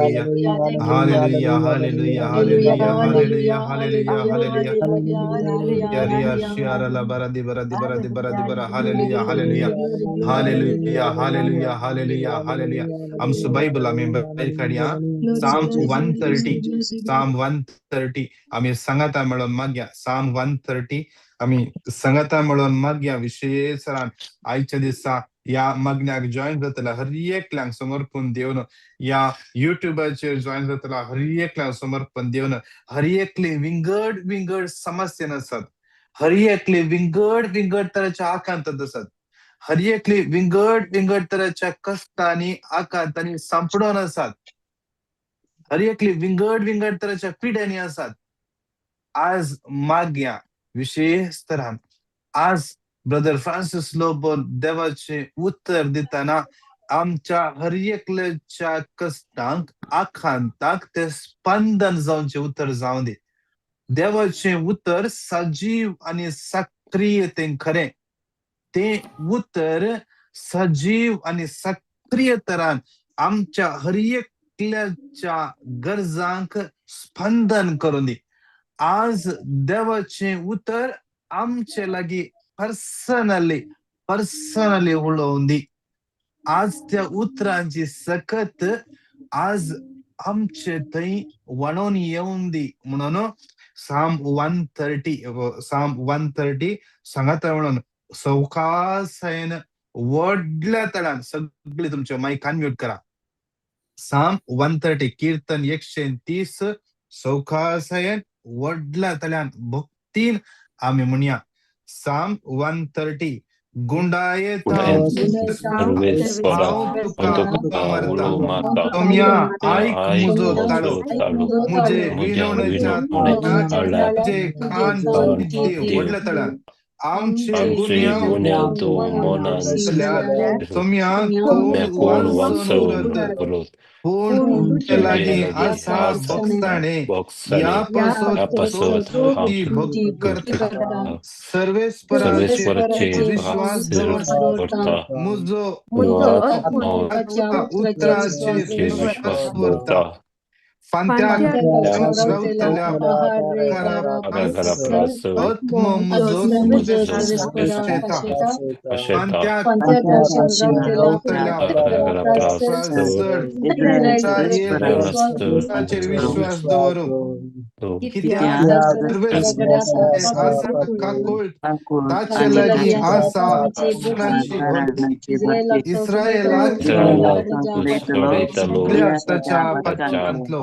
Hallelujah. Hallelujah, hallelujah, hallelujah, hallelujah, hallelujah, hallelujah, hallelujah, hallelujah. Yariya shiara la bara di bara di bara di bara di bara. Hallelujah, hallelujah. Hallelujah, hallelujah, hallelujah, hallelujah. आमचो Bible आमी भायर काडया. Glory, Psalm glory, 130, Psalm 130 आमी सांगाता मेळोन मागया. Psalm 130 आमी सांगाता मेळोन मागया. विशेषरान आयच्या दिसा ह्या मागण्याक जॉयन जातला हर एकल्यांक समर्पण दिवन, ह्या युट्यूबाचेर जॉयन जातला हर एकल्यांक समर्पण दिवन, हर एकले विंगड विंगड समस्येन आसात, हर एकले विंगड विंगड तरेच्या आकांतात आसात, हर एकले विंगड विंगड तरेच्या कश्टांनी आकांतांनी सांपडून आसात, हर एकली विंगड विंगड तरेच्या पिड्यांनी आसात. आज मागया विशेष तरान आज ब्रदर फ्रांसीस लोबो देवाचे उत्तर दितना आमच्या हर एकल्याच्या कश्टांक आकांताक ते स्पंदन जावचें उत्तर जावं दी. देवाचें उत्तर सजीव आनी सक्रीय तें खरें, तें उत्तर सजीव आनी सक्रीय तरान आमच्या हर एकल्याच्या गरजांक स्पंदन करून दी. आज देवाचें उतर आमचे लागीं पर्सनली पर्सनली उलोवन दी. आज त्या उतरांची सकत आज आमचे थंय वणोन येवन दी. म्हणून साम 130, साम 130 सांगाता म्हणून सवकासायेन व्हडल्या तळान सगळी तुमचे मायक अनम्यूट करा. साम 130 कीर्तन 130 सवकासायेन व्हडल्या तळ्यान भक्तीन आमी म्हणया. साम 130 गुंडायेता हांव तुका उलो मारता, सोम्या आयक मुजो ताळो, मुजे विनवणेच्या तुजे कान दी. व्हडल्या तळ्यान आमचे गुन्यांव जाल्यार सोम्या कोण वांचून उरत, पूण तुजे लागीं आसा भोगसाणे, ह्या पासत स्तुती भक्त करता, सर्वेस्पराचेर विश्वास दवरता, मुजो उतराचेर विश्वास दवरता, फांत्याक रावतल्या आत्मो मुजो तुजे आशेता, फांत्याक रावतल्या चड विश्वास दवरूं, कित्याक आसा काकूळ ताचे लागीं आसा इस्रायलाक सगळ्याक ताच्या पात्रांतलो.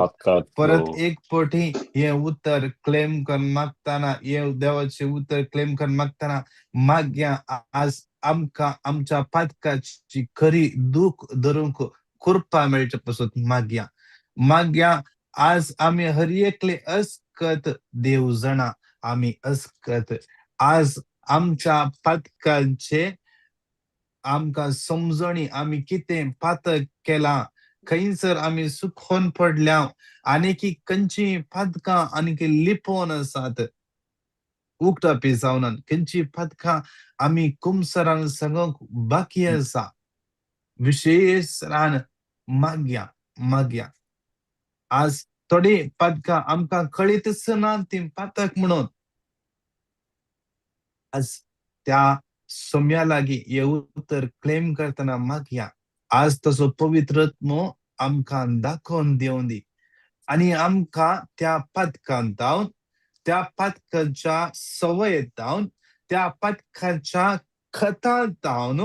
परत एक पटी हें उतर क्लेम करून मागतना, हें देवाचें उतर क्लेम करून मागतना मागया आज आमकां आमच्या पातकाची खरी दूख धरूंक कृपा मेळचे पासत मागया. मागया आज आमी हर एकले अस्कत देव जाणा आमी अस्कत आज आमच्या पातकांचे आमकां समजणी आमी कितें पातक केलां, खंयसर आमी सुखोन पडल्या आनी की खंयची पातकां आनी लिपोवन आसात उक्तापी जावन, खंयची पातकां आमी कुमसरान सांगूंक बाकी आसा. विशेश मागया मागया आज थोडी पातकां आमकां कळीतच ना ती पातक म्हणून. आज त्या सोम्या लागीं हें उतर क्लेम करतना मागया आज तसो पवित्र आत्मो आमकां दाखोवन दिवन दी आनी आमकां त्या पातकान जावन, त्या पातकाच्या संवयेत जावन, त्या पातकाच्या खतांत जावन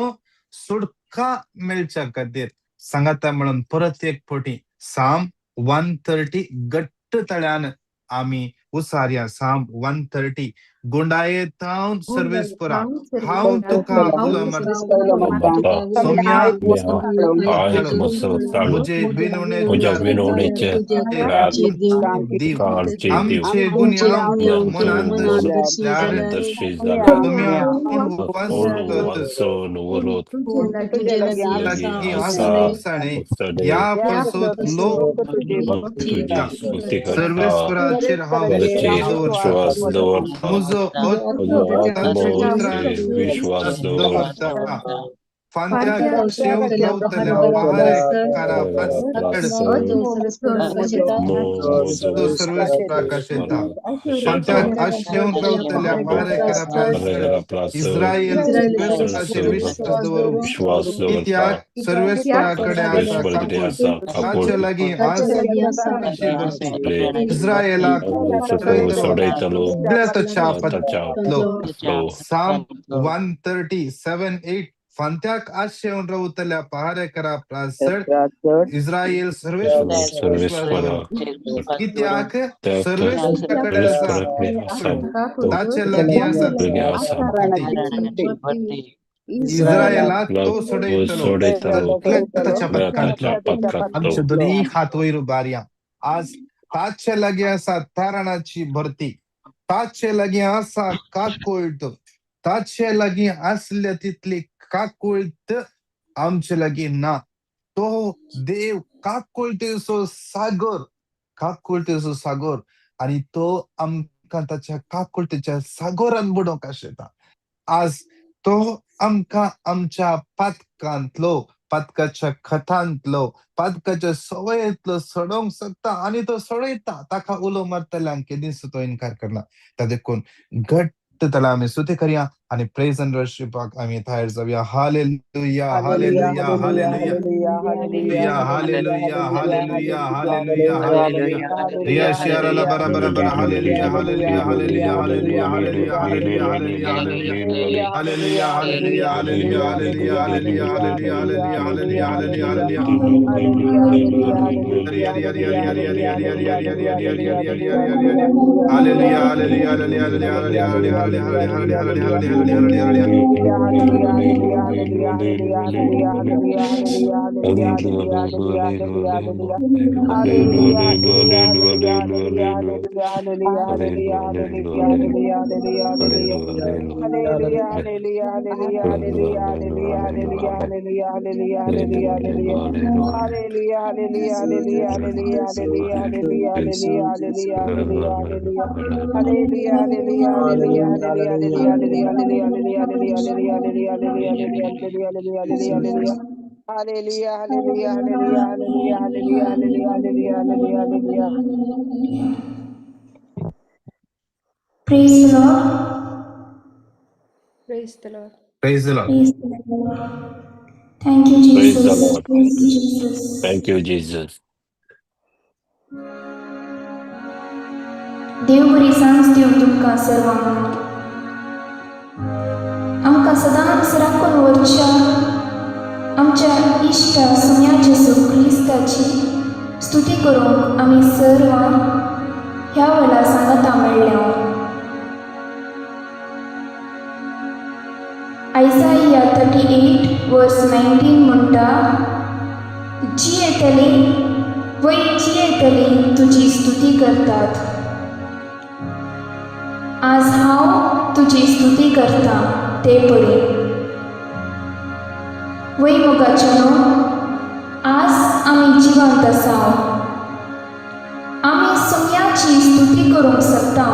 सुटका मेळच्या खातीर सांगाता म्हणून परत एक फावटी साम 130 घट्ट तळ्यान आमी उसारया. साम 130 गुंडायेतावन सर्वेस्परा हांव तुका उलो मारता, सोम्या मुजे विनवणेच्या दिव, आमचे गुन्यांव मनांत सोम्या कोण वाचत लागीं आसा ह्या पासत लोक सर्वेस्पराचेर हांव विश्वास दवरता, मुजो विश्वास दवरता. फांत्याक शेवंक रावतल्या पहारेकारा प्राचड तो सर्वेस्पराक आशेता. फांत्याक आशेवंक रावतल्या पहारेकारा प्राचड इस्रायल सर्वेस्पराचेर विश्वास दवरूं, कित्याक सर्वेस्परा कडेन आसा काकूळ, ताचे लागीं आसा भरती. इस्रायलाक सोडयतलो, सगळ्या ताच्या पत्लो. Psalm 137:8 फांत्याक आशेवन रावतल्या पहारेकारा प्राचड इस्रायल सर्वेस्पराचेर विश्वास दवरूं, कित्याक सर्वेस्परा कडेन आसा ताचे लागीं आसा इस्रायलाक तो सोडयतलो, सगळ्या ताच्या पथकांतलो. आमचे दोनी हात वयर उबारया. आज ताचे लागीं आसा तारणाची भरती, ताचे लागीं आसा काकूळट, ताचे लागीं आसल्या तितली काकूळट आमचे लागीं ना. तो देव काकूळटेचो सागर, काकूळटेचो सागर, आनी तो आमकां ताच्या काकूळटेच्या सागरान बुडोवंक आशेता. आज तो आमकां आमच्या पातकांतलो, पातकाच्या खतांतलो, पातकाच्या सवयेंतलो सोडोवंक शकता आनी तो सोडयता. ताका उलो मारतल्यांक केदीच तो इनकार करना. ता देखून घट्ट त्याला आमी स्तुती करया आनी प्रेज एंड वर्शिपाक आमी तयार जावया. Hallelujah, hallelujah, hallelujah, hallelujah, hallelujah, hallelujah, hallelujah. Riya शियाराला बरा बरा बरा. Hallelujah, hallelujah, hallelujah, hallelujah, hallelujah, hallelujah, hallelujah, hallelujah, hallelujah, hallelujah, hallelujah, hallelujah, hallelujah, hallelujah, hallelujah, hallelujah, hallelujah. Hari Hari Hari Hari Hari Hari Hari Hari Hari Hari Hari Hari Hari Hari Hari Hari Hari. Hallelujah, hallelujah, hallelujah, hallelujah, hallelujah, hallelujah, hallelujah, hallelujah, hallelujah, hallelujah, hallelujah. Hallelujah, hallelujah, hallelujah, hallelujah, hallelujah, hallelujah, hallelujah, hallelujah. Praise the Lord. Praise the Lord. Praise the Lord. Praise the Lord. Thank you, Praise the Jesus. Lord. Praise you, Jesus. Thank you, Jesus. देव बरी सांज दिवं तुमकां सर्वांक. आमकां सदांच राखून व्हरच्या आमच्या इश्टा सुम्या जेजू क्रिस्ताची स्तुती करूंक आमी सर्वां ह्या वेळार सांगाता मेळ्ळ्या. आयजाया 38 वर्स 19 म्हणटा, जियेतली वय जियेतली तुजी स्तुती करतात. आज हांव तुजी स्तुती करता ते परी. वय मोगाचे न्हू, आज आमी जिवंत आसा, आमी सोम्याची स्तुती करूंक शकता.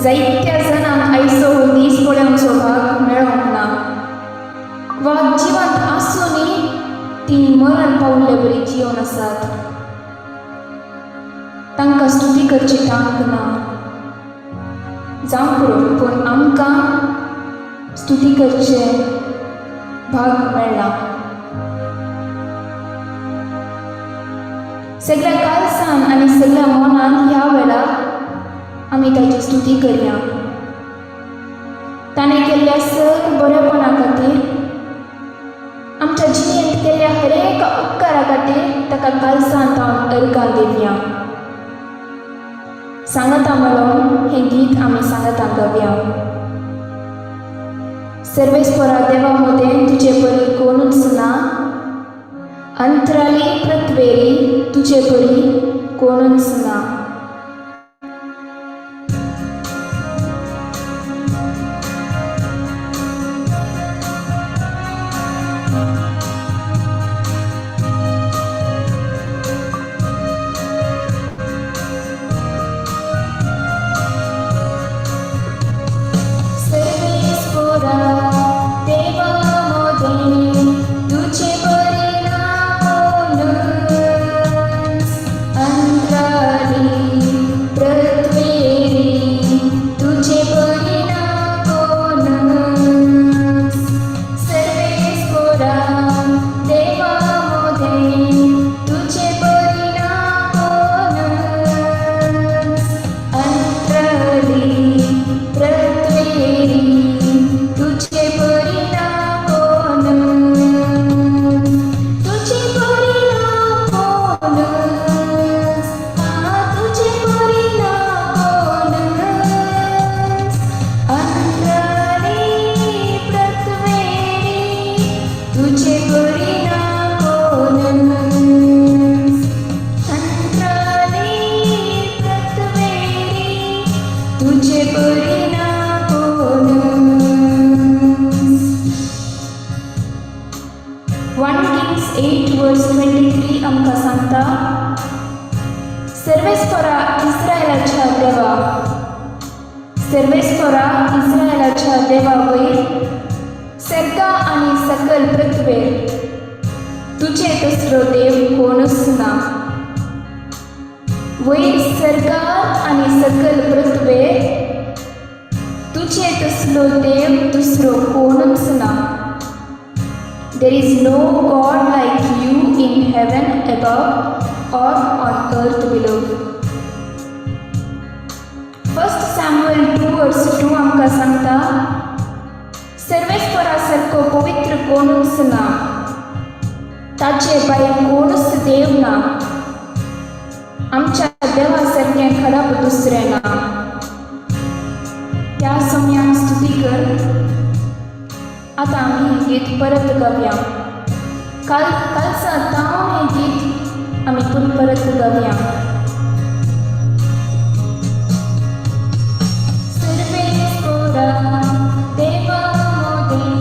जायत्या जाणांक आयचो हो दीस पळोवचो भाग मेळोंक ना, वा जिवंत आसूनय ती मरण पावल्ले बरी जिवन आसात. तांकां स्तुती करची तांक ना. जावं पुरो, पूण आमकां स्तुती करचें भाग मेळ्ळा. सगळ्या कालसान आनी सगळ्या मनान ह्या वेळार आमी ताची स्तुती करया. ताणें केल्ल्या सग बरेपणा खातीर, आमच्या जिणेंत केल्ल्या हरेक उपकारा खातीर ताका कालसान तावन अर्गां दिवया. सांगता मेळोन हें गीत आमी सांगता गावया. सर्वेस्परा देवा मदें तुजे परी कोणूच ना, अंतराली पृथ्वेरी तुजे परी कोणूच ना. सर्वेस्परा सर्वेस्परा इस्रायलाच्या देवा वयर सर्गा आनी सकल पृथ्वेर तुजे दुसरो देव कोणूच ना. वयर सर्गार आनी सकल पृथ्वेर तुजे तसलो देव दुसरो कोणूच ना. There is no God like you in heaven above or on earth below. First Samuel 2 verse 2 आमकां सांगता, सर्वेस्परा सारको पवित्र कोणूच ना, ताचे भायर कोणूच देव ना, आमच्या देवा सारकें खराब दुसरें ना. त्या समयान स्तुती कर. आतां आमी हें गीत परत गावया. काल कालचा तावन हें गीत आमी परत गावया. सर्वेस्पोरा देवा मोदें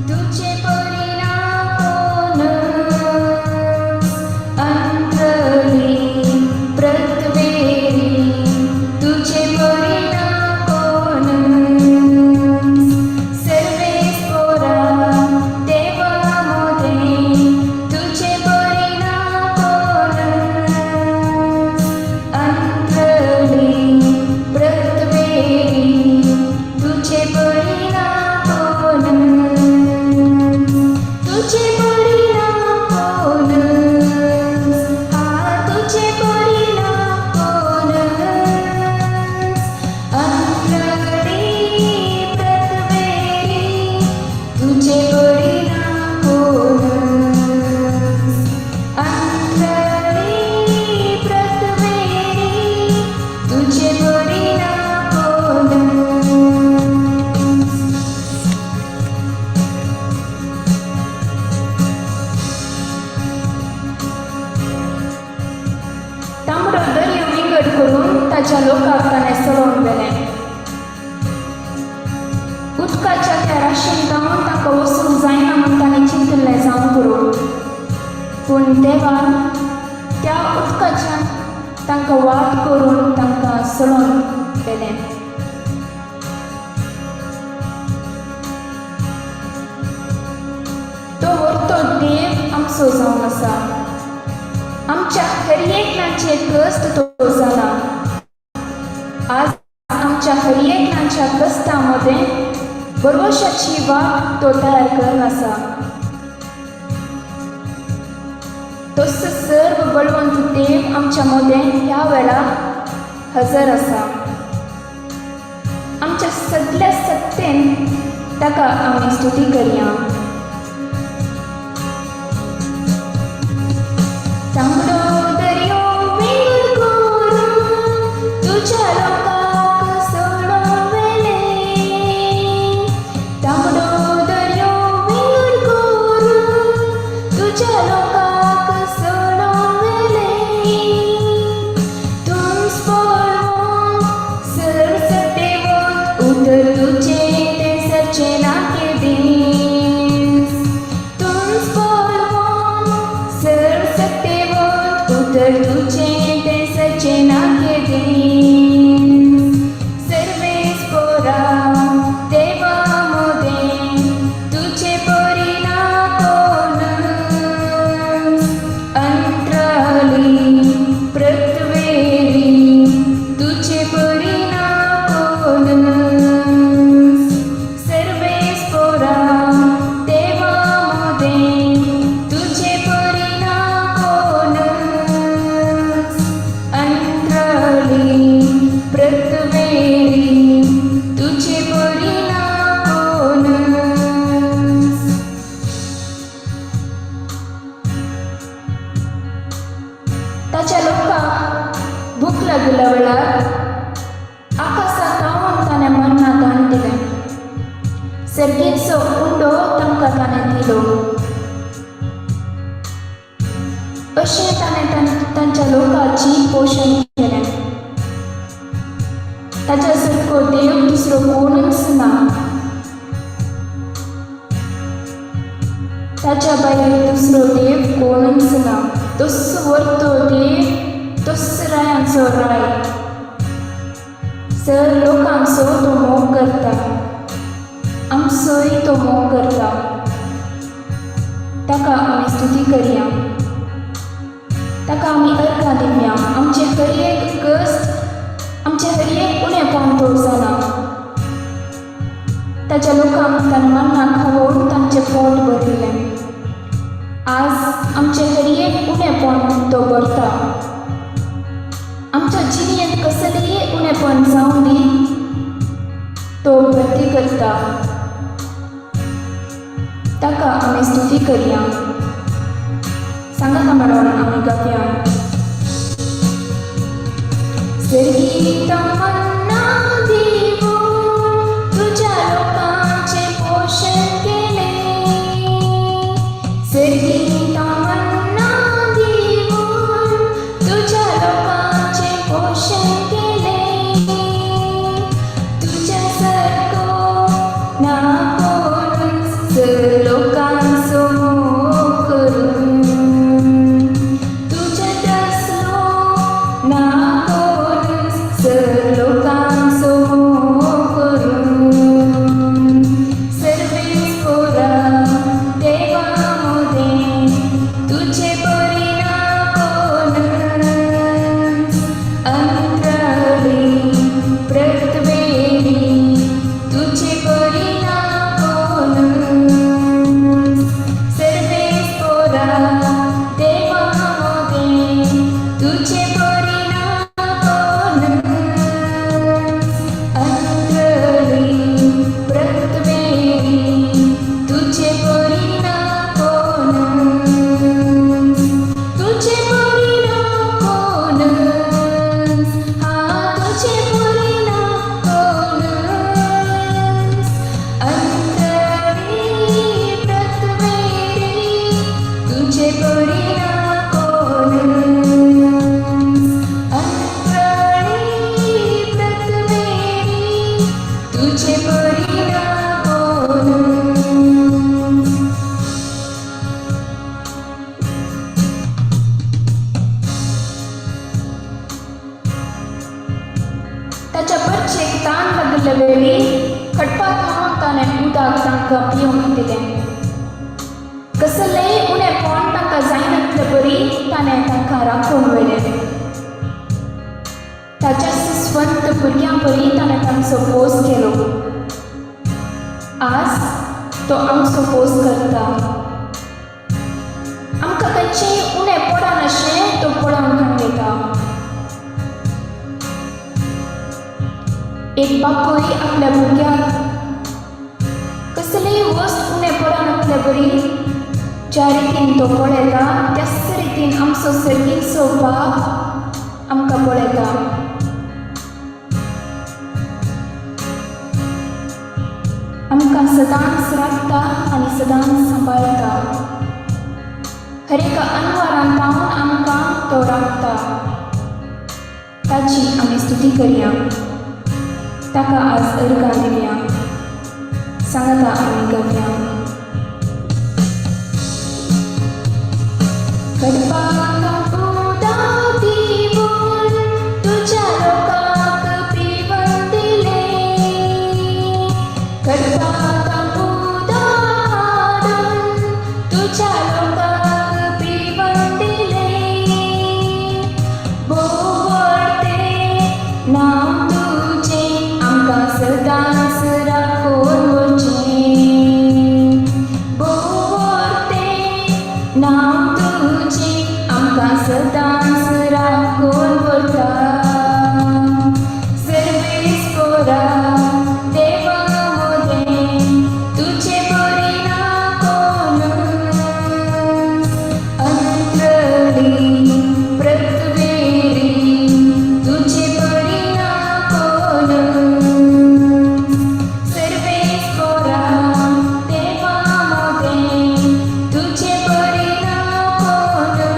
तुजे परी ना कोण, अंतरली पृथ्वेरी तुजे परी ना कोण. सर्वेस्पोरा देवा मोदें तुजे परी ना कोण, अंतरली पृथ्वेरी तुजे परी ना कोण, तुजे परी ना कोण, हा तुजे परी ना कोण, अंतरली पृथ्वेरी तुजे परी ना कोण, अंतरली पृथ्वेरी तुजे परी ना कोण. तांबडो दर्यो विंगड करून ताच्या लोकांक ताणें सरोवन व्हेलें. उदकाच्या त्या राशीन धांवन ताका वचूंक जायना म्हूण ताणें चिंतिल्लें जावं पुरो, पूण देवान त्या उदकाच्यान तांकां वाट करून तांकां सरोवन व्हेलें. तो व्हरतो देव आमचो जावन आसा. आमच्या हर एकल्याचे कश्ट तो जाला. आज आमच्या हर एकल्याच्या कश्टा मदें भरवशाची वाट तो तयार करून आसा. तोच सर्व बळवंत देव आमच्या मदें ह्या वेळार हजर आसा. आमच्या सगल्या सत्तेन ताका आमी स्तुती करया. तांबडो दर्यो विंगड करून तुज्या लोकांक सोडोवन व्हेलें. तांबडो दर्यो विंगड करून तुज्या लोकांक सोडोवन व्हेलें. तूंच पळोवन सर्व सत्तेवंत उतर तुजें तें सरचें ना केदींच. तूंच पळोवन सर्व सत्तेवंत उतर तुजें तें सरचें ना केदींच. सर्वेस्पोरा देवा मोदें तुजे परी ना कोण, अंतराली पृथ्वेरी तुजे परी ना कोण. सर्वेस्पोरा देवा मोदें तुजे परी ना कोण, अंतराली पृथ्वेरी तुजे परी ना कोण. ताच्या लोकांक भूक लागिल्ल्या वेळार आकाशाक तावून ताणें मन्ना दान दिलें. सर्गीचो उंडो तांकां ताणें दिलो. अशें ताणें तांच्या लोकांची पोशण केलें. ताच्या सारको देव दुसरो कोणूच ना. ताच्या भायर दुसरो देव कोणूच ना. तोच व्हरतो देव, तोच रायांचो राय. सर लोकांचो तो मोग करता, आमचोय तो मोग करता. ताका आमी स्तुती करया, ताका आमी अर्गां दिवया. आमचे हर एक कश्ट, आमचे हर एक उणेपण तो जाणा. ताच्या लोकांक ताणें मन्ना खावोवन तांचें पोट भरिल्लें. आज आमचें हर एक उणेपण तो भरता. आमच्या जिणेंत कसलेंय उणेपण जावं दी, तो भरती करता. ताका आमी स्तुती करया. सांगाता म्हणून आमी गावया. सर्गीत मन्ना दिवन तुज्या लोकांचें पोशण केलें. सर्गीत मन्ना दिवन तुज्या लोकांचें पोशण केलें. तुज्या सारको ना कोणूच लोकांचो मोग करून. तुज्या तसलो ना कोणूच लोकांचो मोग करून. सर्वेस्पोरा देवा मोदें, तुजे परी ना कोणूच. अंतराळी पृथ्वेरी तुजे परी ना कोणूच. सर्वेस्पोरा देवा मोदें, तुजे परी ना कोणूच. अंतराळी पृथ्वेरी तुजे परी ना कोणूच. तुजे परी ना कोणूच, हा, तुजे परी ना कोणूच. अंतराळी पृथ्वेरी तुजे परी ना कोणूच. अंतराळी पृथ्वेरी तुजे परी ना कोणूच. ताच्या परचेक तान लागिल्ले वेळी खडपा खावन ताणें उदक तांकां पिवंक दिलें. कसलेंय उणेपण तांकां जायनातले बरी ताणें तांकां राखून व्हेलें. ताच्या स्वंत भुरग्यां परी ताणें तांचो पोस केलो. आज तो आमचो पोस करता. आमकां खंयचेंय उणें पडनाशें तो पळोवन काडटा. एक बापूय आपल्या भुरग्याक कसलीय वस्त उणें पडनातले बरी ज्या रितीन तो पळयता, त्याच रितीन आमचो सर्गीचो बाप आमकां पळयता. आमकां सदांच राखता आनी सदांच सांबाळटा. हर एका अनवारान पावन आमकां तो राखता. ताची आमी स्तुती करया. ताका आज अर्गां दिवया. सांगाता आमी गावया. खडपाक उदक दिवन तुज्या लोकांक पिवन दिलें. खडपाक उदक हाडून तुज्या लोकांक पिवन दिलें. भोवतें नांव तुजें आमकां सदांच राखून वचें. भोवतें नांव तुजें आमकां सदांच राखून व्हरता. सर्वेस्पोरा देवा मोदें, तुजे परी ना कोणूच. अंतराळी पृथ्वेरी तुजे परी ना कोणूच. सर्वेस्पोरा देवा मोदें, तुजे परी ना कोणूच.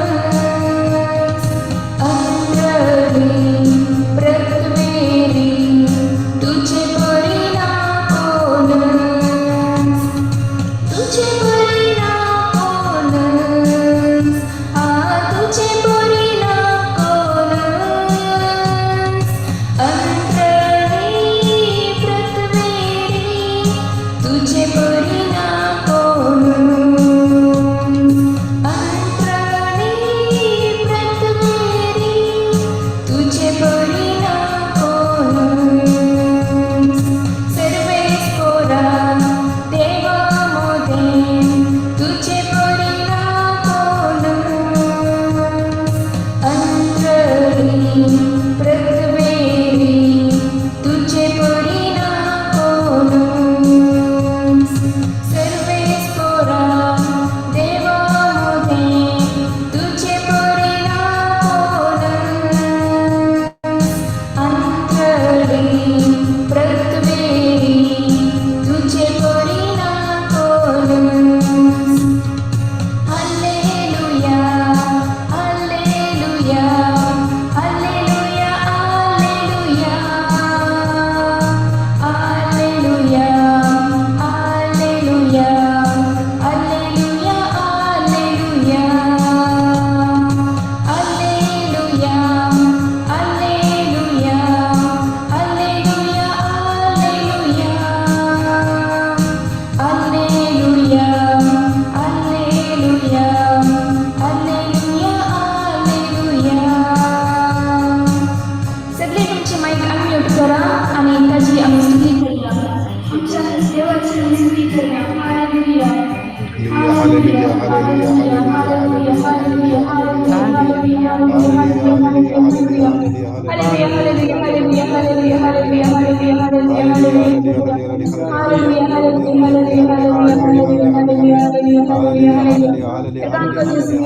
Gesù,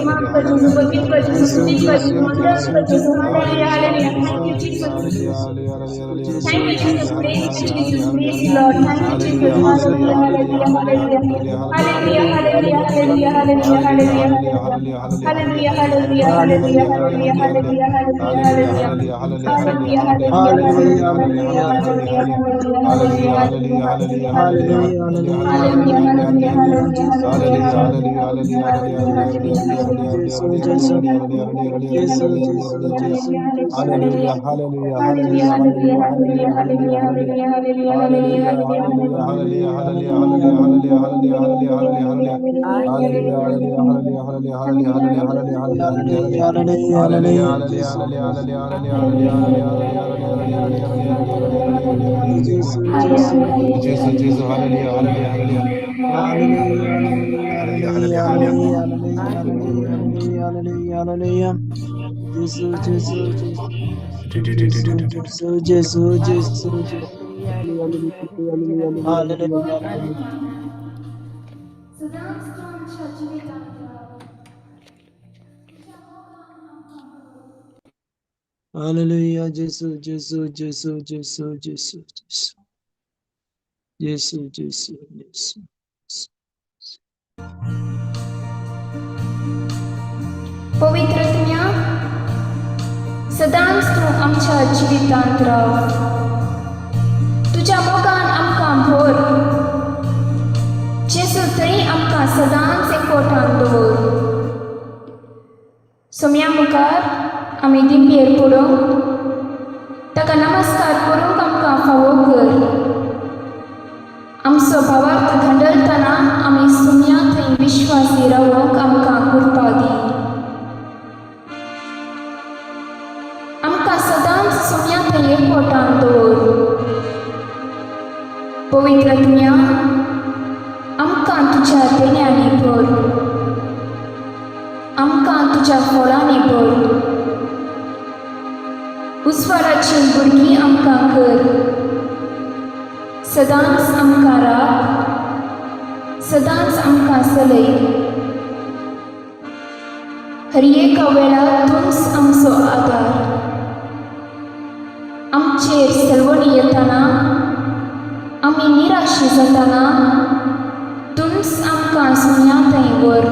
Gesù, पवित्र Gesù, पवित्र Gesù, wonderful Gesù, hallelujah, hallelujah. Thank you, Jesus. Thank you, Jesus. Praise you, Jesus. Praise you, Lord. Thank you, Jesus. Hallelujah, hallelujah, hallelujah. Hallelujah, hallelujah, hallelujah, hallelujah, hallelujah. Hallelujah, hallelujah, hallelujah, hallelujah, hallelujah, hallelujah, hallelujah. Hallelujah, hallelujah, hallelujah, hallelujah, hallelujah, hallelujah, hallelujah, hallelujah, hallelujah, Hallelujah, hallelujah, hallelujah, hallelujah, hallelujah, hallelujah. Hallelujah, hallelujah, hallelujah, hallelujah, hallelujah, hallelujah, hallelujah, hallelujah, hallelujah. Hallelujah, hallelujah, hallelujah, hallelujah, hallelujah, hallelujah, hallelujah, hallelujah. Hallelujah, hallelujah, hallelujah, hallelujah, hallelujah, hallelujah, hallelujah, hallelujah, hallelujah, hallelujah. Jesus, Jesus, hallelujah, hallelujah, hallelujah. Hallelujah, hallelujah, hallelujah. सदांच तूं आमच्या जिवितांत राव. Hallelujah, Jesus, Jesus, Jesus, Jesus, Jesus, Jesus, Jesus, Jesus. पवित्र आत्म्या सदांच तूं आमच्या जिवितांत राव. तुज्या मोगान आमकां भर. जेजू थंय आमकां सदांच एकवटान दवर. सोम्या मुखार आमी दिंबेर पडूंक ताका नमस्कार करूंक आमकां फावो कर. आमचो भावार्थ धंडलतना आमी सुम्या थंय विश्वासी रावंक आमकां कृपा दी. आमकां सदांच सुम्या थंय एकवटान दवर. पवित्र आत्म्या आमकां तुज्या देण्यांनी भर. आमकां तुज्या फळांनी भर. उजवाडाची भुरगीं आमकां कर. सदांच आमकां राख, सदांच आमकां चलय. हर एका वेळार तूंच आमचो आदार. आमचेर सलवणी येताना, आमी निराशी जाताना तूंच आमकां सुम्या थंय व्हर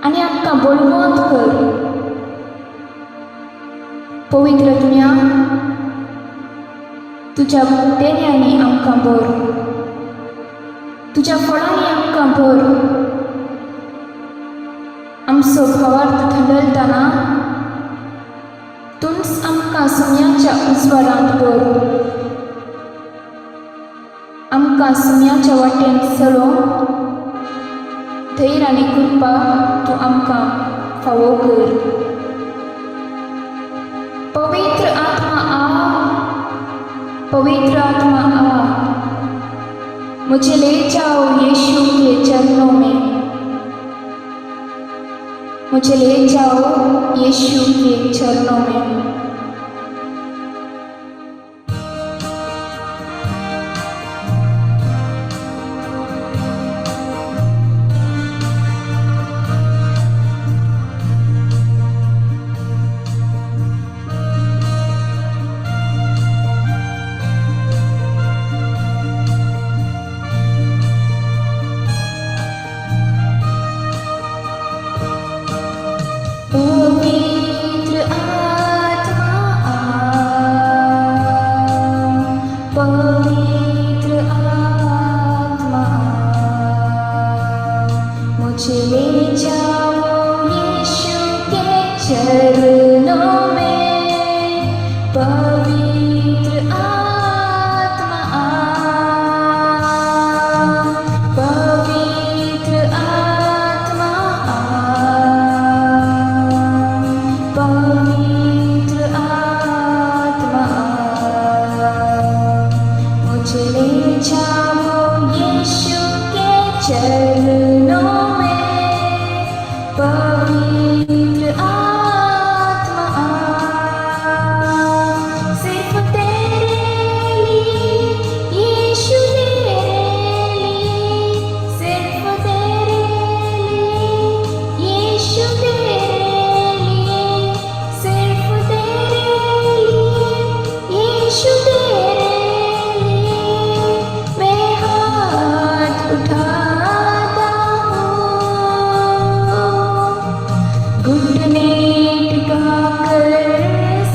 आनी आमकां बळवंत कर. पवित्र आत्म्या तुज्या देण्यांनी आमकां भर. तुज्या फळांनी आमकां भर. आमचो भावार्थ धंडलतना तूंच आमकां सुम्याच्या उजवाडांत भर. आमकां सुम्याच्या वाटेन चलोवंक धैर्य आनी कृपा तूं आमकां फावो कर. पवित्र आत्मा आ, पवित्र आत्मा आ, मुझे ले जाओ यीशु के चरणों में. मुझे ले जाओ यीशु के चरणों में. पवित्र आत्मा आ, पवित्र आत्मा आ, मुझे ले जाओ यीशु के चरणों में. पवित्र आत्मा आ, पवित्र आत्मा आ, पवित्र आत्मा आ, मुझे ले जाओ यीशु के चरणों में. पवित्र आत्मा. घुटने टिका कर,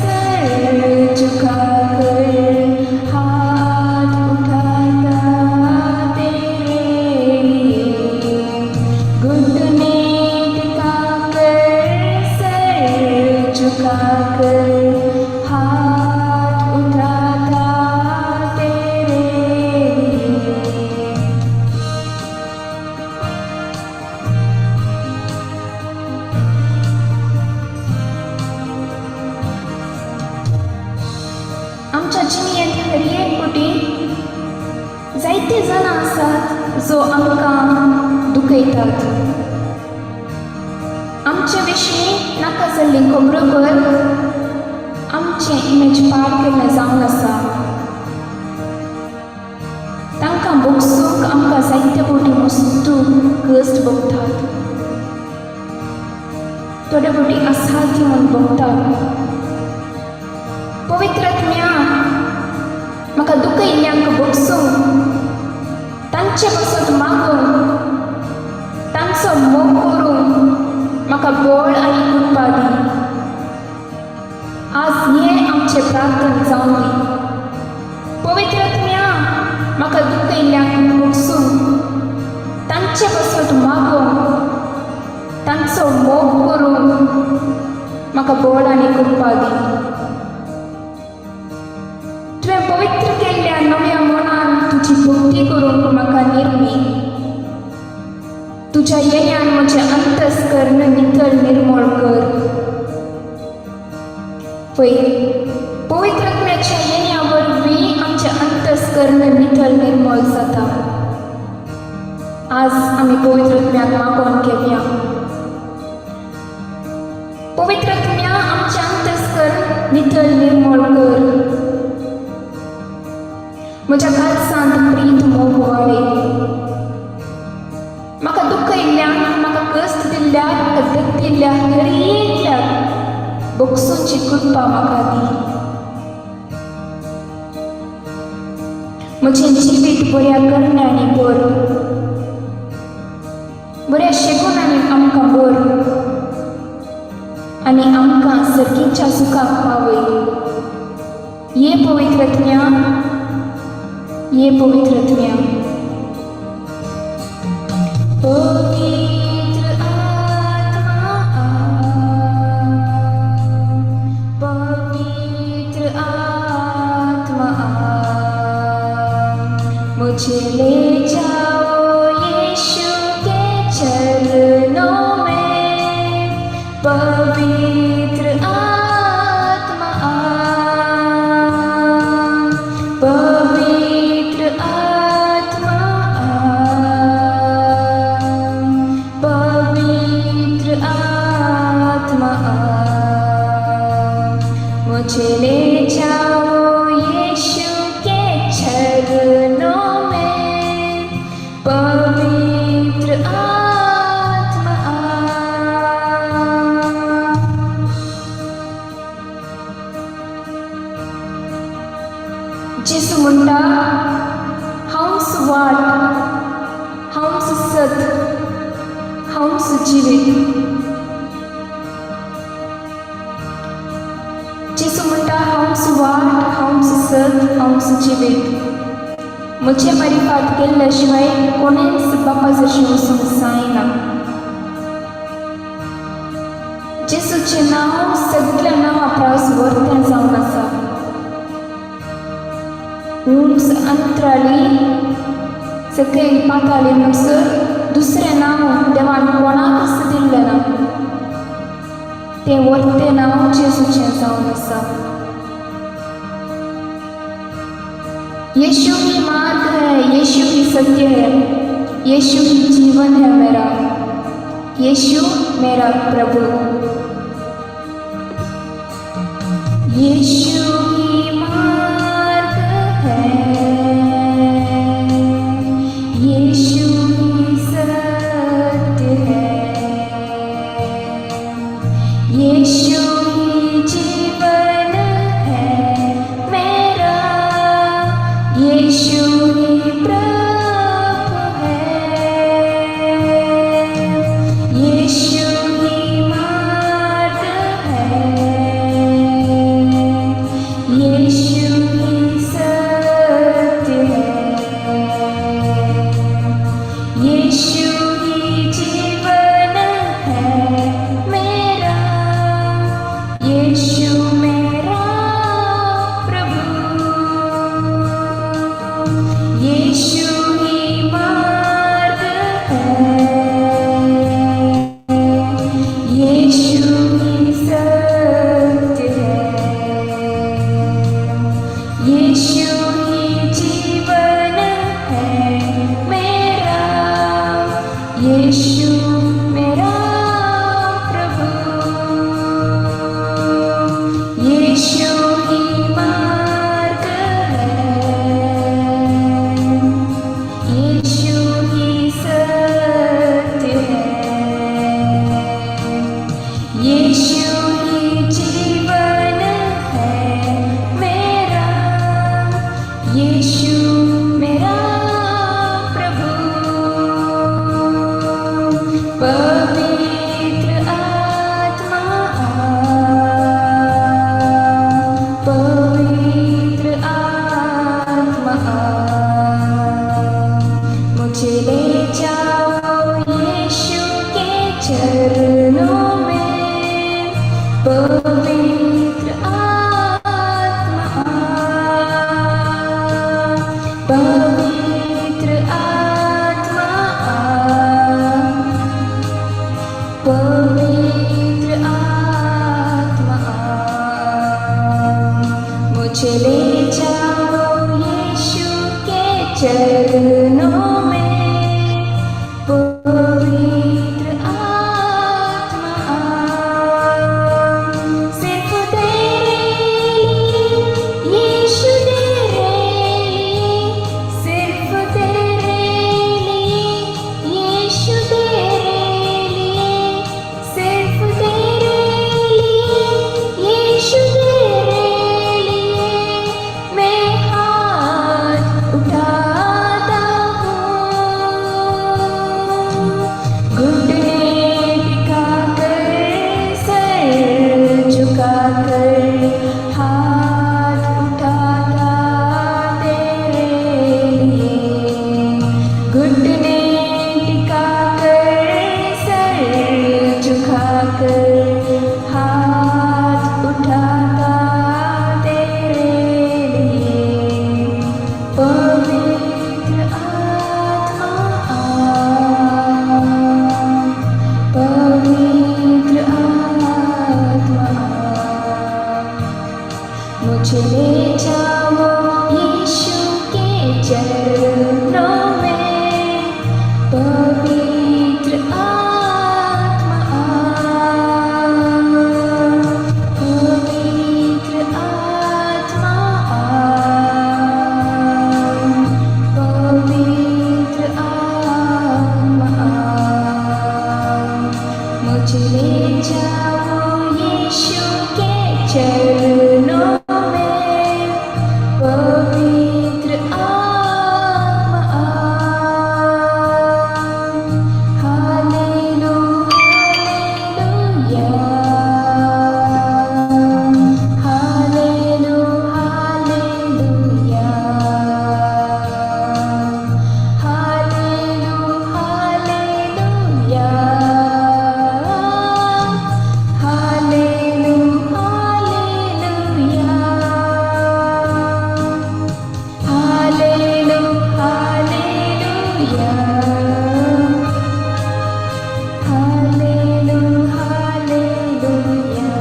सर झुका कर, हाथ उठाता तेरे लिए। घुटने टिका कर, सर झुका कर, हाथ उठाता तेरे लिए। आमच्या जिणेंत हर एक फावटी जायते जाणां आसात जो आमकां दुखयतात, आमचे विशीं नाका जाल्ली खबरो कर, आमचें इमेज पाड केल्लें जावन आसा। तांकां भोगसूंक आमकां जायते फावटी मस्तू कश्ट भोगतात, थोडे फावटी असाध्य म्हूण भोगतात। पवित्र आत्म्या, म्हाका दुखयिल्ल्यांक भोगसूंक, तांचे पासत मागूंक, तांचो मोग करूंक म्हाका बळ आनी कृपा दी। आज हें आमचें प्रार्थना जावन दी। पवित्र आत्म्या, म्हाका दुखयिल्ल्यांक भोगसूंक, तांचे पासत मागूंक, तांचो मोग करूंक म्हाका बळ आनी कृपा दी। तुवें पवित्र केल्ल्या नव्या मनान तुजी भक्ती करूंक म्हाका निर्मी। तुज्या येण्यान म्हजें अंतस्कर्ण नितळ निर्मळ कर। पळय, पवित्र आत्म्याच्या येण्या वरवीं आमचें अंतस्कर्ण नितळ निर्मळ जाता। आज आमी पवित्र आत्म्याक मागोवन घेवया। पवित्र आत्म्या, आमचें अंतस्कर्ण नितळ निर्मळ कर। म्हज्या काळजांत प्रीत मोग वाडय। म्हाका दुखयिल्ल्याक, म्हाका कश्ट दिल्ल्याक, म्हाका दग दिल्ल्याक, हर एकल्याक भोगसूंची कृपा म्हाका दी। म्हजें जिवीत बऱ्या करण्यांनी भर, बऱ्या शेगुणांनी आमकां भर आनी आमकां सर्गीच्या सुखाक पावय। ये पवित्र आत्म्या, ये पवित्र आत्म्या। पवित्र आत्मा आ, पवित्र आत्मा आ, मुझे ले जाओ यीशु के चरणों में। पवित्र आत्मा आ, पवित्र आत्मा आ, पवित्र आत्मा आ, मुझे ले जाओ यीशु के चरणों में। पवित्र आत्मा आ। जेसू म्हणटा, हांवच वाट, हांवच सत, हांवच जिवीत। जेसू म्हणटा, हांवच वाट, हांवच सत, हांवच जिवीत। म्हजे मारिफात केल्ल्या शिवाय कोणेंच बापा जशी वचूंक जायना। जेसूचें नांव सगल्या नांवां परस वर्तें जावन आसा। उंच अंतराळी, सकयल पाताळी म्हणसर दुसरें नांव देवान कोणाकच दिल्लें ना। तें वर्तें नांव जेजूचें जावन आसा। यीशु ही मार्ग है, यीशु ही सत्य है, यीशु ही जीवन है मेरा, यीशु मेरा प्रभु। यीशु ही मार्ग है, यीशु ही सत्य है, यीशु ही जीवन है मेरा, यीशु ही प्रभु है। यीशु ही मार्ग यीशु ही जीवन है मेरा, यीशु मेरा प्रभु। पवित्र आत्मा आ, पवित्र आत्मा आ, मुझे ले जाओ यीशु के चरणों में। पवित्र आत्मा आ, पवित्र आत्मा आ, पवित्र आत्मा आ, मुझे ले जाओ यीशु के चरणों में। पवित्र आत्मा आ, सिर्फ तेरे लिए यीशु, तेरे लिए, सिर्फ तेरे लिए यीशु, तेरे लिए, सिर्फ तेरे लिए यीशु, तेरे लिए मैं हाथ उठाता हूँ। घुटने टिका कर, सर झुका कर, हाथ उठाता तेरे लिए। घुटने टिका कर, सर झुका कर, हाथ उठाता तेरे लिए। पवित्र आत्मा आ, पवित्र आत्मा आ, मुझे ले जाओ यीशु के चरणों में। पवित्र आत्मा आ, पवित्र आत्मा आ, पवित्र आत्मा आ, मुझे ले जाओ यीशु के चरणों में। पवित्र आत्मा आ। हालेलू हालेलुया, हालेलू हालेलुया, हालेलू हालेलुया, हालेलू हालेलुया, हालेलू हालेलुया, हालेलू हालेलुया,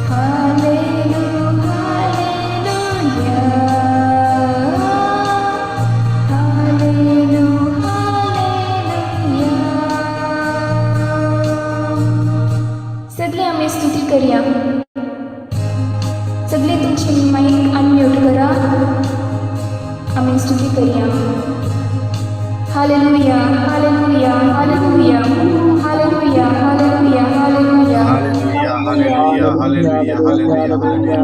हालेलू हालेलुया, हालेलू हालेलुया। सगळे आमी स्तुती करूया। सगळे तुमचे माईक अनम्यूट करा, आमी स्तुती करूया। Hallelujah, hallelujah, hallelujah, hallelujah, hallelujah, hallelujah. Hallelujah, hallelujah, hallelujah, hallelujah, hallelujah,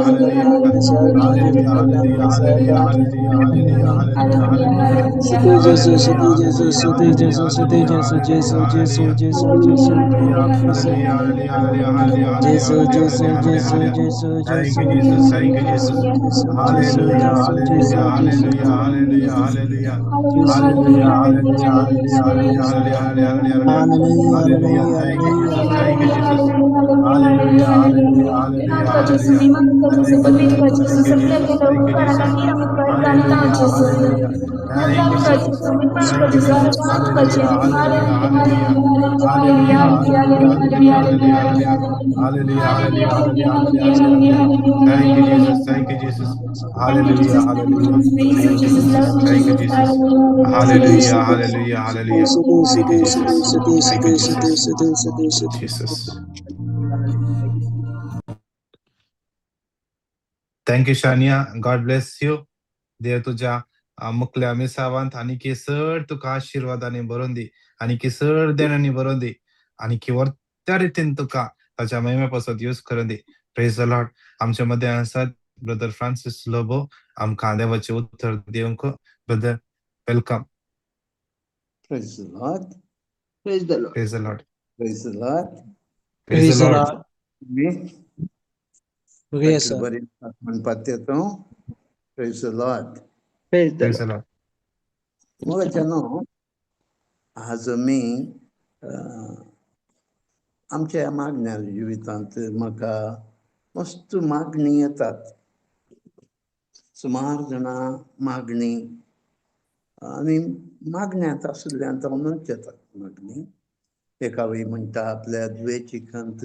hallelujah, hallelujah, hallelujah, hallelujah, hallelujah, hallelujah. स्तुति Jesus, स्तुति Jesus, स्तुति Jesus, स्तुति Jesus, Jesus, Jesus, Jesus, Jesus, Jesus, Jesus, Jesus, Jesus, Thank Jesus, you, Jesus. Thank you, Jesus. Jesus, Hallelujah, Jesus, hallelujah, Jesus, hallelujah, hallelujah, hallelujah. Jesus, Hallelujah, hallelujah, hallelujah, hallelujah, hallelujah, hallelujah. Hallelujah, Hallelujah. Thank you, hallelujah, Jesus. Thank you, Jesus. Hallelujah, hallelujah, hallelujah, hallelujah. Thank you, Jesus. Thank you, Jesus. Thank you, Jesus. Hallelujah, hallelujah. Thank you, Jesus. Thank you, Jesus. Hallelujah, hallelujah, hallelujah. Hallelujah, hallelujah, hallelujah, hallelujah. Hallelujah, hallelujah, hallelujah, hallelujah, hallelujah. Thank you, Jesus. Thank you, Jesus. Hallelujah, hallelujah. Thank you, Jesus. Thank you, Jesus. Hallelujah, hallelujah, hallelujah. Thank you, Jesus. Thank you, Jesus. Jesus. Thank you, Shania. God bless you. देव तुझ्या मुखल्या मिसावांत आनीकी चड तुका आशिर्वादांनी भरून दी, आनीकी चड देण्यांनी भरून दी, आनीकी व्हडत्या रितीन तुका ताच्या महिमे पासत यूज करून दी. Praise the Lord. आमच्या मदें आसात ब्रदर फ्रांसीस लोबो, आमकां देवाचें उत्तर दिवंक. Brother, welcome. Praise the Lord. Praise the Lord. Praise the Lord. Praise the Lord. Praise the Lord. Me बघूया सर. बरी म्हणपाक येतो. Praise the Lord. Praise the praise the Lord. Lord. मोगाच्या न्हू, आज आमी आमच्या मागण्या जिवितांत म्हाका मस्त मागणी येतात. सुमार जाणां मागणी आनी मागण्यांत आशिल्ल्यान जावनूच येतात मागणी. एका वेळी म्हणटा आपल्या धुवेची खंत,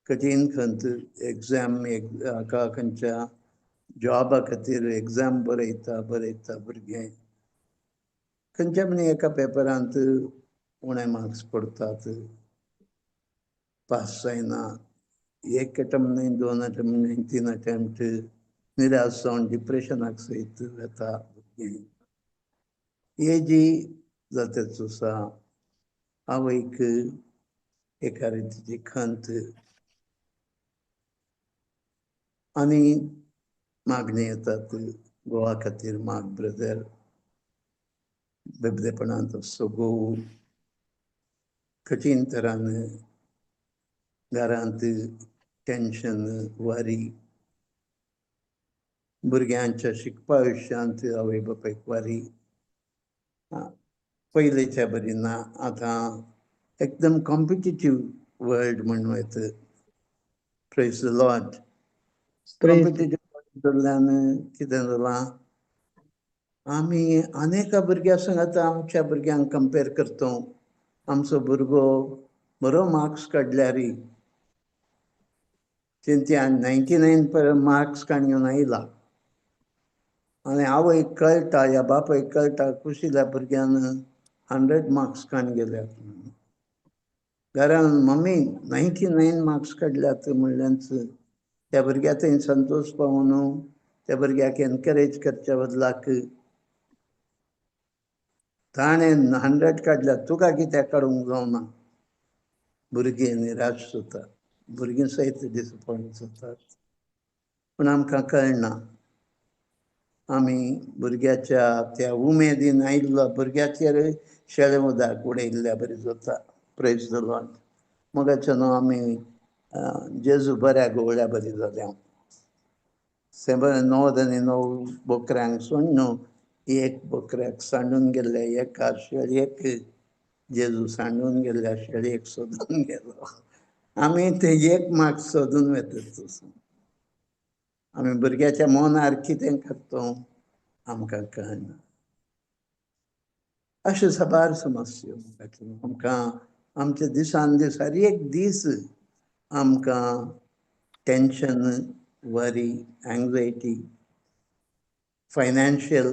कठीण खंत, एग्जाम हाका खंयच्या जॉबा खातीर एग्जाम बरयता बरयता भुरगें खंयच्या म्हण एका पेपरांत उणे मार्क्स पडटात, पास जायना. एक अटेम्प्ट न्हय, दोन अटेम्प्ट न्हय, तीन अटेम्प्ट, निराश जावन डिप्रेशनाक सयत वेता भुरगें. हे जी जातेच आसा, आवयक एका रितीची खंत आनी मागणी येतात. गोवा खातीर माग ब्रदर, बेबदेपणांत असो गोव कठीण तरान, घरांत टेंशन, वारी, भुरग्यांच्या शिकपा आयुश्यांत आवय बापायक वारी. पयलींच्या बरी ना, आतां एकदम कॉम्पिटिटीव वर्ल्ड म्हणूं येता. Praise the Lord. Competitive जाल्ल्यान कितें जालां, आमी अनेका भुरग्यां संगात आमच्या भुरग्यांक कंपेर करता. आमचो भुरगो बरो मार्क्स काडल्यार तेंच्या 99 मार्क्स काडून आयला आनी आवयक कळटा या बापायक कळटा कुशिल्या भुरग्यान 100 मार्क्स काडून गेल्यात. घरान मम्मी 99 मार्क्स काडल्यात म्हणल्याच त्या भुरग्या थंय संतोश पावून त्या भुरग्याक एनकरेज करच्या बदलाक ताणें 100 काडल्यात, तुका कित्याक काडूंक जावना. भुरगीं निराश जाता, भुरगीं सयत डिसपॉयंट जातात. पूण आमकां कळना, आमी भुरग्याच्या त्या उमेदीन आयिल्लो भुरग्याचेर शेळें उदक उडयल्ल्या बरी जाता. Praise the Lord. मोगाच्या न्हू, आमी जेजू बऱ्या गोवळ्या बरी जाल्या. 99 बोकऱ्यांक सोडून एक बोकऱ्याक सांडून गेल्ले, एका शेळयेक जेजू सांडून गेल्ल्या शेळयेक सोदून गेलो. आमी ते एक मार्क्स सोदून वेतात. आमी भुरग्याच्या मनार कितें करता आमकां कळना. अश्यो साबार समस्यो आमकां आमच्या दिसान दीस हर एक दीस आमकां टेंशन, वरी, एंग्जायटी, फायनान्शियल.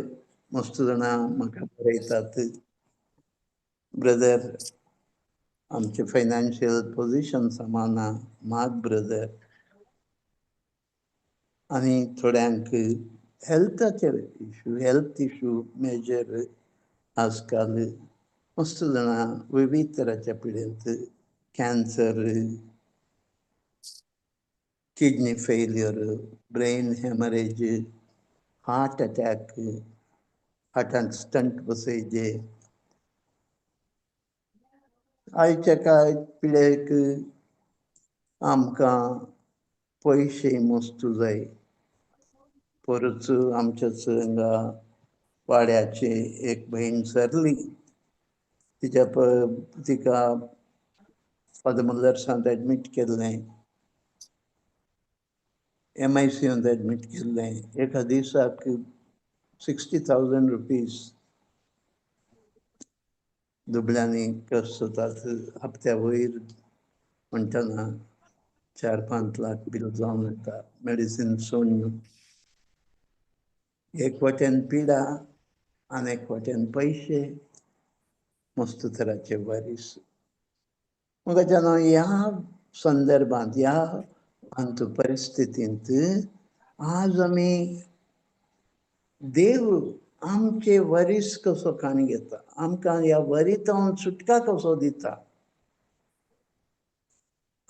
मस्त जाणां म्हाका बरयतात, ब्रदर आमचें फायनान्शियल पोजिशन समा ना, माग ब्रदर. आनी थोड्यांक हेल्थाचेर इशू, हेल्थ इशू मेजर. आजकाल मस्त जाणां विविध तराच्या पिडेंत, cancer, kidney failure, brain haemorrhage, heart attack, हार्टांत stunt बसयजे. आयच्या काय पिळेक आमकां पयशे मस्त जाय. परत आमच्याच हांगा वाड्याची एक भयण सरली, तिच्या तिका फादर मुल्लर्सांत एडमीट केल्लें, एमआयसीयूंत एडमीट केल्लें. एका दिसाक 60,000 रुपीज दुबळ्यांनी कश्ट जातात. हप्त्या वयर म्हणटना 4-5 लाख बील जावन येता मेडिसीन सोडून. एक वाटेन पिडा आनी एक वाटेन पयशे, मस्त तराचे वारीस. मोगाच्या ह्या संदर्भात, ह्या अंत परिस्थितींत आज आमी देव आमचे वरीस कसो काण घेता, आमकां ह्या वरितावन सुटका कसो दिता,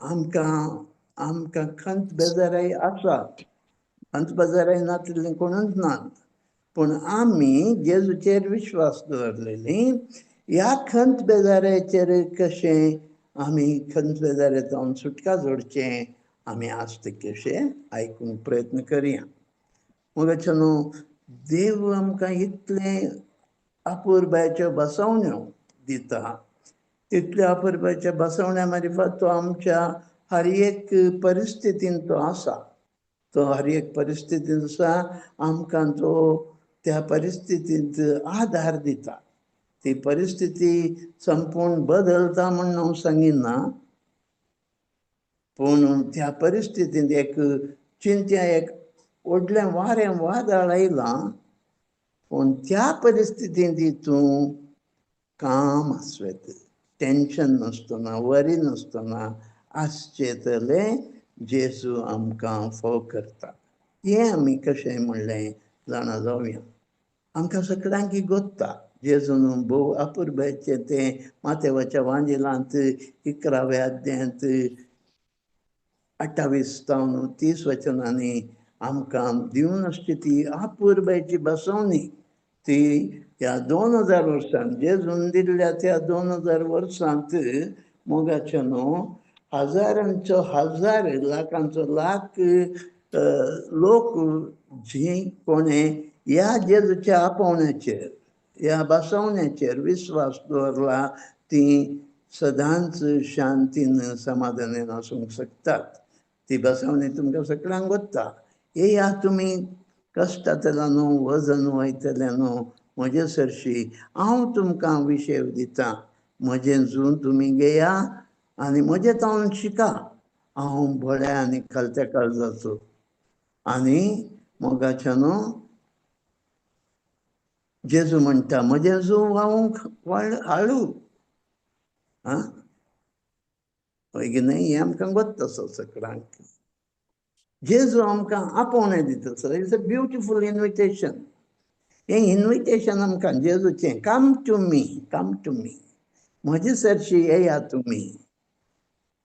आमकां आमकां खंत बेजाराय आसा, खंत बेजाराय नातिल्लीं कोणूच नात, पूण आमी जेजूचेर विश्वास दवरलेली ह्या खंत बेजाराचेर कशें आमी खंत बेजारांत सुटका जोडचें आमी आज ते कशें आयकूंक प्रयत्न करया. मगाचे न्हू देव आमकां इतलें अपुरबायच्यो बसवण्यो दिता, तितल्यो अपुरबायच्या बसवण्या मारिफात तो आमच्या हर एक परिस्थितीन तो आसा, तो हर एक परिस्थितीन आसा, आमकां तो त्या परिस्थितींत आधार दिता. ती परिस्थिती संपूर्ण बदलता म्हूण हांव सांगिना, पूण त्या परिस्थितींत एक चिंत्या एक व्हडलें वारें वादळ आयलां, पूण त्या परिस्थितींत तूं काम आसवेत, टेंशन नासतना, वरी नासतना आसचें तलें जेजू आमकां फोव करता. हें आमी कशें म्हणलें जाणा जावया. आमकां सगळ्यांक गोत्ता जेजून भोव अपुरबायेचें तें माथेवाच्या वांजेलांत 11व्या अध्यायांत 28 जावन 30 वचनांनी आमकां दिवन आसची ती अपुरबायेची बसवणी ती ह्या 2000 वर्सांत जेजून दिल्ल्या त्या 2000 वर्सांत मोगाचे न्हू हजारांचो हजार लाखांचो लाख लोक जी कोणें ह्या जेजूच्या आपोवण्याचेर ह्या बसवण्याचेर विस्वास दवरला ती सदांच शांतीन समाधानान आसूंक शकतात. ती बसवणी तुमकां सगळ्यांक वता. येया तुमी कश्टांतल्या न्हू वजन वयतले न्हू म्हजे सरशी हांव तुमकां विशेव दिता, म्हजें जून तुमी घेया आनी म्हजें तावन शिका, हांव बऱ्या आनी खालत्या काळजाचो. आनी मोगाच्या न्हू जेजू म्हणटा म्हजें जू व्हांवूंक हाडू. आं हय की न्हय? हें आमकां गोत्त आसा सगळ्यांक. जेजू आमकां आपोवणें दिता sir. It's a beautiful invitation. हें इन्विटेशन आमकां जेजूचें, come to me, come to me, म्हजे सरशी येया तुमी.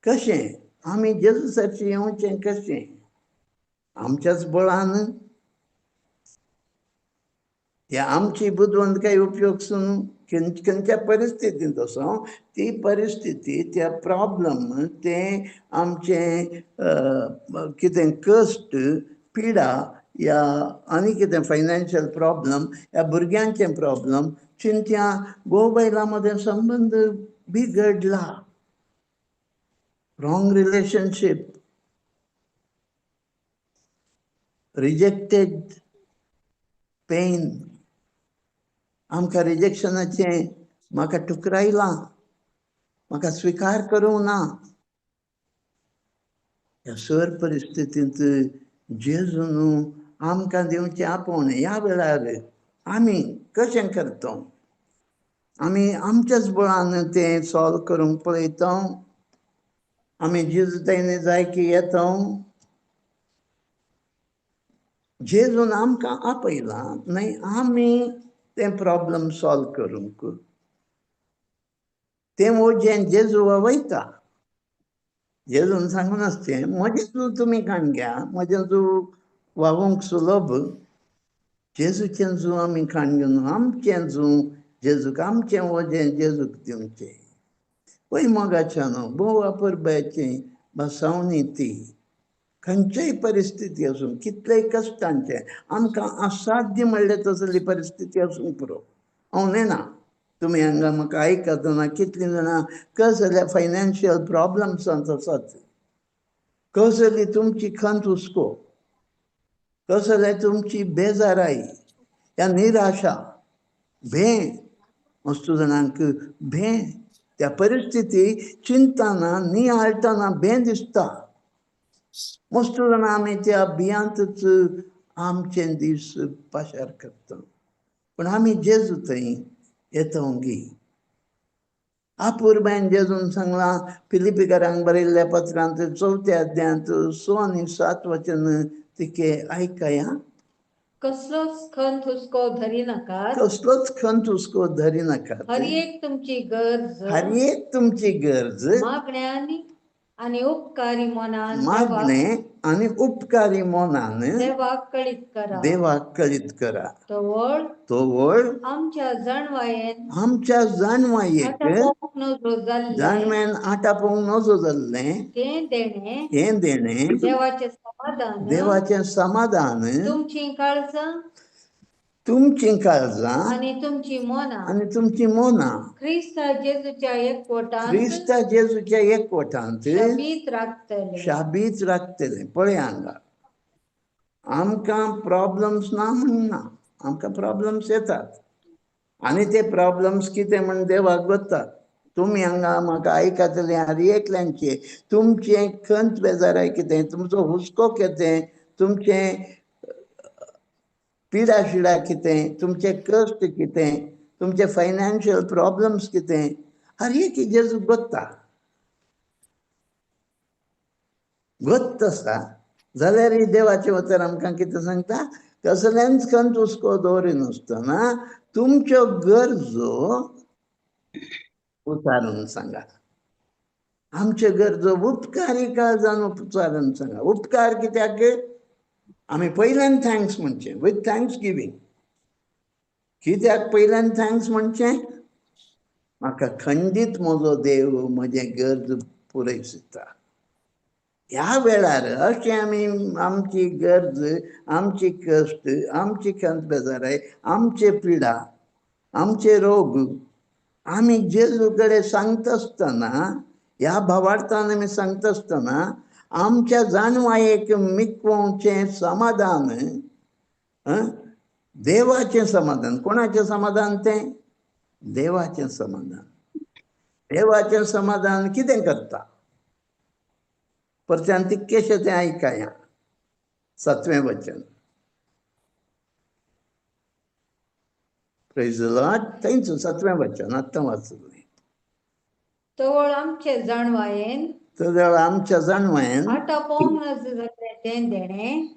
कशें आमी जेजू सरशी येवचें कशें? आमच्याच बळान ह्या आमची बुदवंतकाय उपयोग न्हू. खंयच्या परिस्थितींत आसा ती परिस्थिती त्या प्रॉब्लम तें आमचें कितें कश्ट पिडा या आनी कितें फायनान्शियल प्रॉब्लम या भुरग्यांचें प्रॉब्लम चिंत्या घोव बायलां मदें संबंद बिगडला, रॉंग रिलेशनशीप, रिजेक्टेड पेन, आमकां रिजेक्शनाचें म्हाका टुकरायलां, म्हाका स्विकार करूंक ना. ह्या सर परिस्थितींत जेजून आमकां दिवचें आपोवणें ह्या वेळार आमी कशें करता? आमी आमच्याच बळान तें सॉल्व करूंक पळयता, आमी जेजू ताणें जाय की येता. जेजून आमकां आपयलां न्हय आमी तें प्रॉब्लम सॉल्व करूंक. तें वजें जेजू वयता. जेजून सांगून आसचें म्हजें जू तुमी काण घ्या, म्हजें जू वावूंक सुलभ. जेजूचें जू आमी काण घेवन आमचें जू जेजूक, आमचें वजें जेजूक दिवचें. पळय मोगाच्या न्हू भोव अपुरबायेचें बसावणी ती खंयचेय परिस्थिती आसूं, कितलेय कश्टांचें आमकां असाध्य म्हणलें तसली परिस्थिती आसूंक पुरो. हांव नेणा तुमी हांगा म्हाका आयकतना कितलीं जाणां कसल्या फायनान्शियल प्रॉब्लम्सांत आसात, कसली तुमची खंत हुस्को, कसले तुमची बेजाराय या निराशा, भें, मस्तू जाणांक भें त्या परिस्थिती चिंतना नियाळटना भें दिसता. मस्तू जाणां आमी त्या भियांतच आमचे दीस पाशार करता, पूण आमी जेजू थंय येता गी. अपुरबायेन जेजून सांगलां फिलिपीकारांक बरयल्ल्या पत्रांत 4 अध्यायांत 6 आनी 7 वचन तिके आयकया. कसलोच खंत हुस्को धरी नाकात. कसलोच खंत हुस्को धरी नाकात. हर एक तुमची गरज हर एक तुमची गरज मागण्यानी आनी उपकारी मनान मागणे आनी उपकारी मनान देवाक कळीत करा. देवाक कळीत करा. तवळ तवळ आमच्या जाणवायेन आमच्या जाणवायेक आटापोवंक नजो जाल्लें जाणवायेन आटापोवंक नजो जाल्लें तें देणें हें देणें देवाचें समाधान देवाचें समाधान तुमचीं काळजां तुमचीं काळजां आनी तुमचीं मनां आनी तुमचीं मनां क्रिस्ता जेजूच्या एकवटांत क्रिस्ता जेजूच्या एकवटांत शाबीत राखतले. शाबीत राखतलें. पळय हांगा आमकां प्रॉब्लम्स ना म्हणना, आमकां प्रॉब्लम्स येतात आनी ते प्रॉब्लम्स कितें म्हण देवाक वतात. तुमी हांगा म्हाका आयकतले हर एकल्यांचे तुमचें खंत बेजाराय कितें, तुमचो हुस्को कितें, तुमचें पिडा शिडा कितें, तुमचें कश्ट कितें, तुमचे फायनान्शियल प्रॉब्लम्स कितें, हर एक जेजू गोत्ता गोत्त आसा. जाल्यार देवाचें उतर आमकां कितें सांगता, कसलेंच खंत हुस्को दवरिनासतना तुमच्यो गरजो उचारून सांगा. आमच्यो गरजो उपकारी काळजान उपचारून सांगा. उपकार कित्याक? आमी पयल्यान thanks म्हणचें, विथ thanks giving. कित्याक पयल्यान thanks म्हणचें? म्हाका खंडीत म्हजो देव म्हजें गरज पुरयता. ह्या वेळार अशें आमी आमची गरज, आमची कश्ट, आमची खंत बेजाराय, आमचे पिडा, आमचे रोग आमी जेजू कडेन सांगता आसतना, ह्या भावार्थान आमी सांगता आसतना आमच्या जाणवायेक मिकवचें समाधान, देवाचें समाधान. कोणाचें समाधान तें? देवाचें समाधान. देवाचें समाधान कितें करता? परत्यान तितकेशें तें आयकया. 7वें वचन. प्रेज the Lord. थंयच 7वें वचन आत्तां वाचलें. तवळ आमचे जाणवायेन तर आमच्या जाणवायेन आटापोवंक नजो जाल्लें तें देणें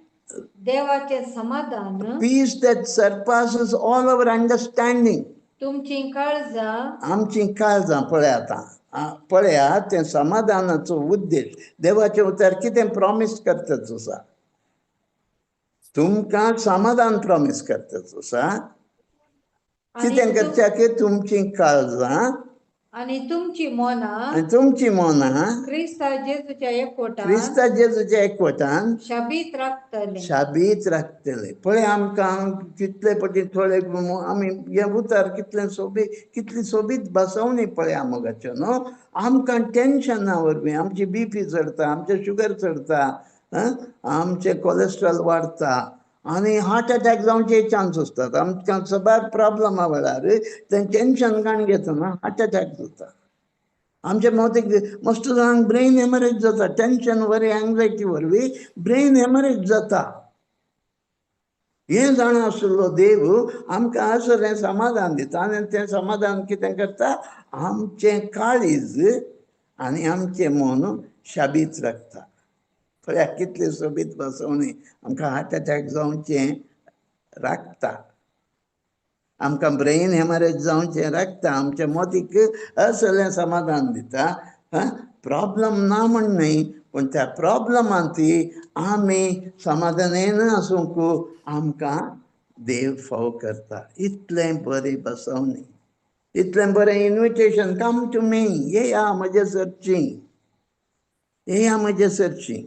देवाचें समाधान peace that surpasses all our understanding तुमचीं काळजां आमचीं काळजां. पळय आतां, पळया तें समाधानाचो उद्देश देवाचें उतर कितें प्रॉमीस करता आसा, तुमकां समाधान प्रॉमीस करता आसा. कितें करच्याक? तुमचीं काळजां आनी तुमचीं मनां आनी तुमचीं मनां क्रिस्ता जेजूच्या एकवटान क्रिस्ता जेजूच्या एकवटान शाबीत राखतले. शाबीत राखतले. पळय आमकां कितले पटी थोडे आमी हें उतर कितलें सोबीत, कितली सोबीत बसवणी पळया मोगाच्यो न्हू. आमकां टेन्शना वरवीं आमची बीपी चडता, आमचें शुगर चडता, आमचें कोलेस्ट्रॉल वाडता आनी हार्ट अटॅक जावचे चान्स आसतात. आमकां सदांच प्रॉब्लमा वेळार तें टेन्शन काण घेतना हार्ट अटॅक जाता. आमच्या भोवतेक मस्त जाणांक ब्रेन हेमरेज जाता. टेन्शन वरवीं, एंग्जायटी वरवीं ब्रेन हेमरेज जाता. हें जाणा आशिल्लो देव आमकां असलें समाधान दिता आनी तें समाधान कितें करता? आमचें काळीज आनी आमचें मन शाबीत राखता. पळया कितली सोबीत बसवणी. आमकां हार्ट अटॅक जावचें राखता, आमकां ब्रेन हेमरेज जावचें राखता, आमच्या मोतीक असलें समाधान दिता. प्रॉब्लम ना म्हण न्हय, पूण त्या प्रॉब्लमांत आमी समाधानेन आसूंक आमकां देव फाव करता. इतलें बरें बसवणी, इतलें बरें इन्विटेशन. कम टू मी, येया म्हजे सरची, येया म्हजे सरची.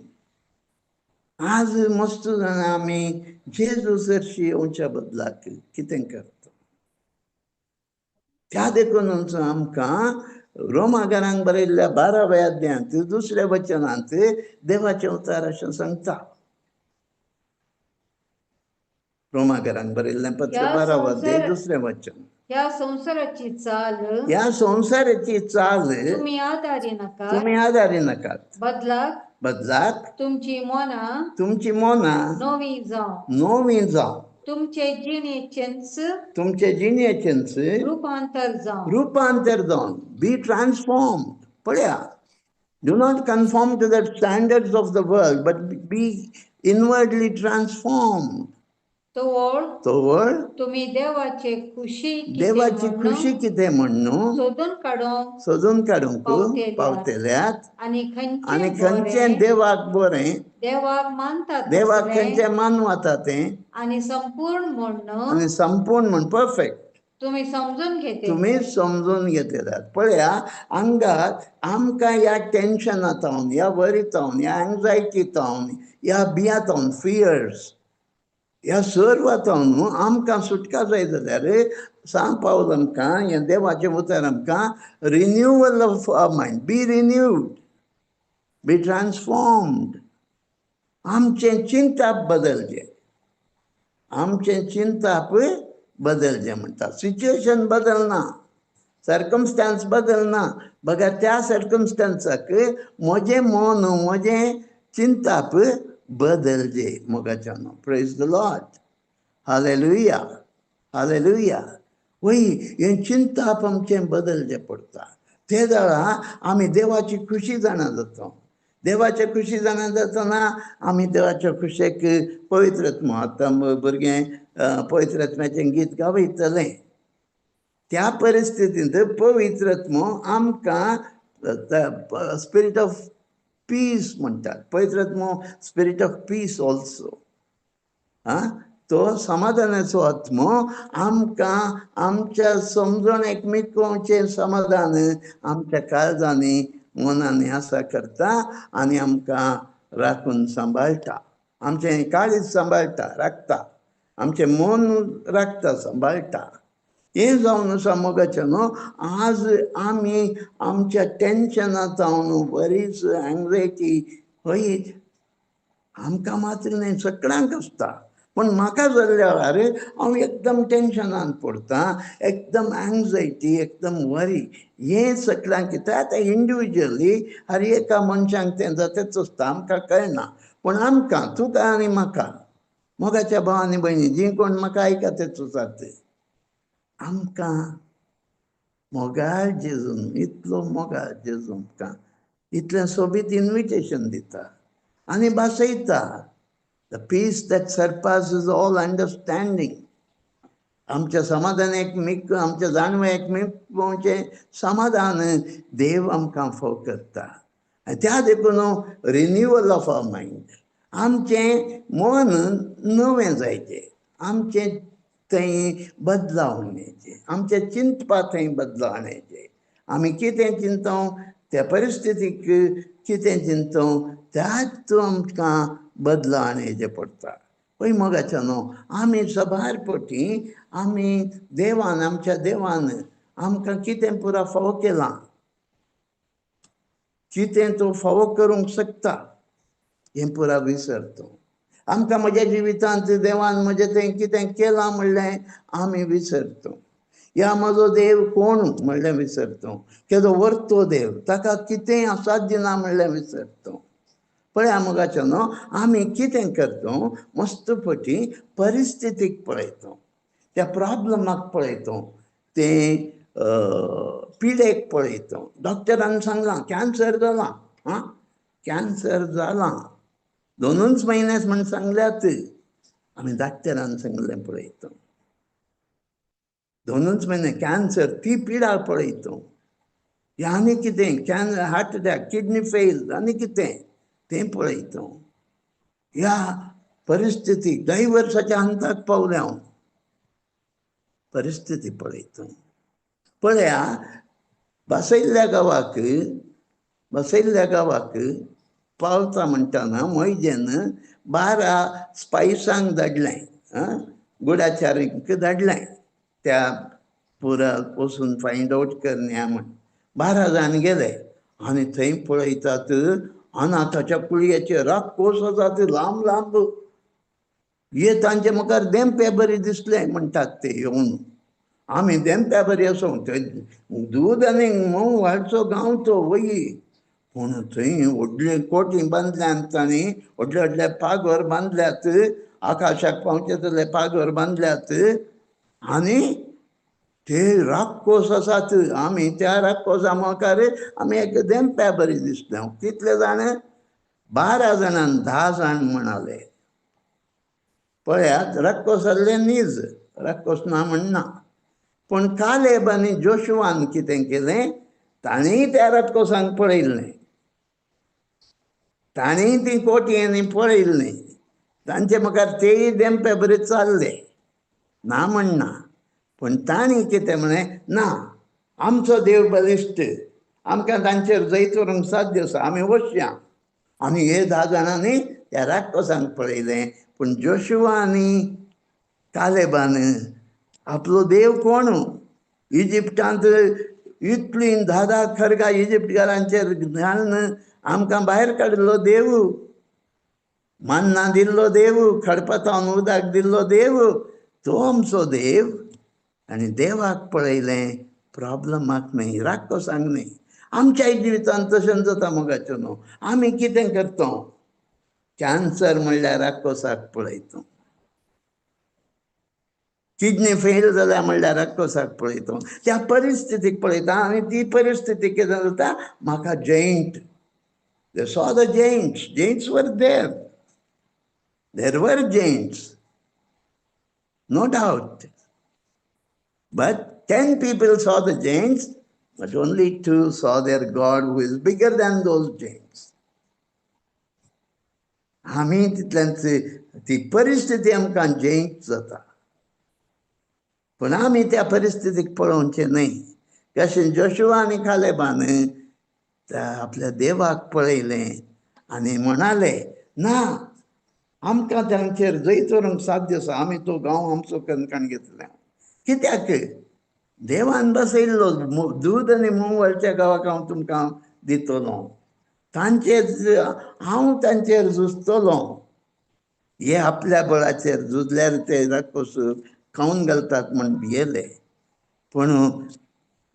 आज मस्त जाणां आमी जेजू सरशी येवच्या बदलाक कितें करता? त्या देखून आमकां रोमागारांक बरयल्ल्या 12व्या अध्यायांत 2ऱ्या वचनांत देवाचें उतर अशें सांगता. रोमागारांक बरयल्लें पत्र 12वो अध्याय 2रें वचन. ह्या संवसाराची चाल, ह्या संवसाराची चाल तुमी आदारी नाकात, तुमी आदारी नाकात, बदलाक बदलाक तुमची मनां, तुमची मनां नवी जावं, नवी जावं, तुमचे जिणेचेंच, तुमचे जिणेचेंच रुपांतर जावं, रुपांतर जावन, बी ट्रान्सफॉर्म. पळया, do not conform to the standards of the world but be inwardly transformed. तवळ तवळ तुमी देवाचे खुशी कितें देवाची म्हण्णु खुशी कितें म्हण्णु सोदून काडूंक सोदून काडूंक पावतेल्यात. पावतेल्यात आनी आनी खंयचें खंयचें बरें देवाक बरें देवाक मानता देवाक तसलें खंयचें मानवता तें आनी संपूर्ण म्हण्णु आनी संपूर्ण म्हण परफेक्ट तुमी समजून घेतले. तुमी समजून घेतल्यात. पळया हांगा आमकां ह्या टेन्शना जावन, ह्या वरी जावन, ह्या एन्जायटी जावन, ह्या भिया जावन, फियर्स ह्या सर्व जावन आमकां सुटका जाय जाल्यार सांग पावल आमकां हें देवाचें उतर आमकां renewal of our mind, be renewed, be transformed. आमचें चिंताप बदलचें, आमचें चिंताप बदलचें म्हणटा. सिच्युएशन बदलना, सर्कमस्टांस बदलना, बघा त्या सर्कमस्टांसाक म्हजें मन म्हजें चिंताप बदलचें मोगाच्यानो. Praise the Lord, hallelujah, hallelujah. वय हें चिंताप आमचें बदलचें पडटा. ते वेळा आमी देवाची खुशी जाणा जाता. देवाच्या खुशी जाणा जातना आमी देवाच्या खुशेक पवित्र आत्मो, आतां भुरगें पवित्र आत्म्याचें गीत गावयतलें. त्या परिस्थितींत पवित्र आत्मो आमकां स्पिरीट ऑफ पीस म्हणटात. पवित्र आत्मो स्पिरीट ऑफ पीस ऑल्सो. आं, तो समाधानाचो आत्मो आमकां आमच्या समजण एकमेकांचें समाधान आमच्या काळजांनी मनांनी आसा करता आनी आमकां राखून सांबाळटा. आमचें काळीज सांबाळटा, राखता, आमचें मन राखता, सांबाळटा. हें जावन आसा मोगाचें न्हू. आज आमी आमच्या टेन्शना जावन बरीच एन्जायटी हय आमकां मात्र न्हय सगळ्यांक आसता. पूण म्हाका जाल्ल्या वेळार हांव एकदम टेन्शनान पडटा, एकदम एन्जायटी, एकदम वरी. हें सगळ्यांक कितें आतां इंडिविज्युअली हर एका मनशांक तें जातेच आसता, आमकां कळना. पूण आमकां, तुका आनी म्हाका, मोगाच्या भाव आनी भयणी जीं कोण म्हाका आयकता तेच आसात, आमकां मोगाळ जेजून, इतलो मोगाळ जेजू आमकां इतलें सोबीत इन्विटेशन दिता आनी भासयता. The peace that surpasses all understanding. आमच्या समाधान एकमेक, आमच्या जाणवे एकमेकांचें समाधान देव आमकां फोव करता. आनी त्या देखून रिन्युअल ऑफ our mind, आमचें मन नवें जायचें, आमचें थंय बदलाव हाडचें, आमचें चिंतपा थंय बदलाव हाडचें. आमी कितें चिंतता त्या परिस्थितीक कितें चिंतता त्याच आमकां बदलाव हाडचें पडटा. पळय मोगाच्या न्हू, आमी सबार पटी आमी देवान, आमच्या देवान आमकां कितें पुरा फावो केलां, कितें तो फावो करूंक शकता हें पुरा विसरता. आमकां म्हज्या जिवितांत देवान म्हजें तें कितें केलां म्हणलें आमी विसरता. ह्या म्हजो देव कोण म्हणलें विसरता. केदो वर्तो देव, ताका कितेंय असाध्य ना म्हणलें विसरता. पळया मोगाचो न्हू, आमी कितें करता मस्त पटी परिस्थितीक पळयता, त्या प्रॉब्लमाक पळयता, तें पिडेक पळयता. डॉक्टरान सांगलां कॅन्सर जालां, आं कॅन्सर जालां, 2 म्हयनेच म्हण सांगल्यात. आमी डॉक्टरान सांगलें पळयता, 2 म्हयने कॅन्सर, ती पिडा पळयता. आनी कितें हार्ट अटॅक, किडनी फेल, आनी कितें तें पळयता. ह्या परिस्थिती डायवर्साच्या हंताक पावल्या हांव, परिस्थिती पळयता. पळया बसयल्ल्या गांवाक, बसयल्ल्या गांवाक पावता म्हणटना मोयजेन 12 स्पायसांक धाडलें, आं गुडाचारींक धाडलें त्या पुरा वचून फायंड आवट करया म्हण. 12 जाण गेले आनी थंय पळयतात अनाथाच्या कुळयेचे राक्कोस आसात लांब लांब. हे तांचे मुखार देंप्या बरी दिसले म्हणटात ते येवन. आमी देंप्या बरी आसूं, थंय दूद आनी म्होंव व्हाळचो गांव तो वयी. पूण थंय व्हडले कोटी बांदल्यात तांणी, व्हडले व्हडले पागोर बांदल्यात, आकाशाक पावचे तसले पागोर बांदल्यात आनी ते राक्कोस आसात. आमी त्या राक्कोसा मुखार आमी एक देंप्या बरी दिसले. कितले जाण? 12 जाणान 10 जाण म्हणाले. पळयात, राक्कोस आहले नीज, राक्कोस ना म्हणना, पूण कालेब आनी जोशुआन कितें केलें, तांणी त्या राक्कोसांक पळयल्लें, तांणी ती कोटयांनी पळयल्लीं, तांचे मुखार तेय देंपे बरे चालले, ना म्हणना, पूण तांणी कितें म्हणलें, ना आमचो देव बलिश्ट, आमकां तांचेर जैत व्हरूंक साध्य आसा, आमी वचया. आनी हे 10 जाणांनी त्या राक्कोसांक पळयलें, पूण जोशुआ आनी कालेबान आपलो देव कोण, इजिप्टांत इतलीं 10-10 खरगां इजिप्टकारांचेर घालून आमकां भायर काडिल्लो देव, मान्ना दिल्लो देव, खडपातावन उदक दिल्लो देव, तो आमचो देव. आनी देवाक पळयलें, प्रॉब्लमाक न्हय, राक्कोसांक न्हय. आमच्याय जिवितांत तशेंच जाता मोगाचें न्हू. आमी कितें करता, कॅन्सर म्हणल्यार राक्कोसाक पळयता, किडनी फेल जाल्या म्हणल्यार राक्कोसाक पळयता, त्या परिस्थितीक पळयता आनी ती परिस्थिती कितें जाता, म्हाका giant. They saw the giants. Giants were there. There were giants, no doubt. But 10 people saw the giants, but only 2 saw their God who is bigger than those giants. आमी तितल्यान ती परिस्थिती आमकां जैंट जाता, पूण आमी त्या परिस्थितीक पळोवचें न्हय. कशें जोशुआ आनी कालेबान त्या आपल्या देवाक पळयलें आनी म्हणाले, ना आमकां तांचेर जैत व्हरूंक साध्य आसा, आमी तो गांव आमचो कणकण घेतले. कित्याक देवान बसयल्लो दूद आनी म्होंवाच्या गांवाक हांव तुमकां दितलो, तांचेर हांव तांचेर झुजतलो. हे आपल्या बळाचेर झुजल्यार ते राक्षस खावन घालतात म्हण भियेले. पूण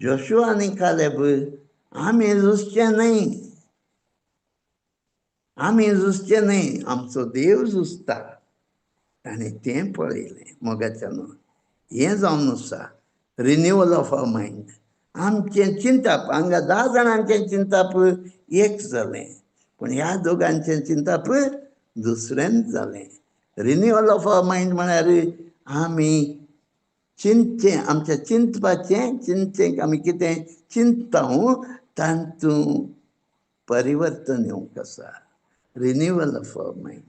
जोशुआ आनी कालेब आमी झुजचे न्हय, आमी झुजचे न्हय, आमचो देव झुजता. ताणें तें पळयलें. मोगाच्यान हें जावन आसा रिन्युअल ऑफ our mind. आमचें चिंताप हांगा 10 जाणांचें चिंताप एक जालें, पूण ह्या दोगांचें चिंताप दुसरेंच जालें. रिन्युअल ऑफ our mind म्हळ्यार आमी चिंतचें, आमच्या चिंतपाचें, चिंतचें आमी कितें चिंतता तातूंत परिवर्तन येवंक आसा. रिन्युअल ऑफ our mind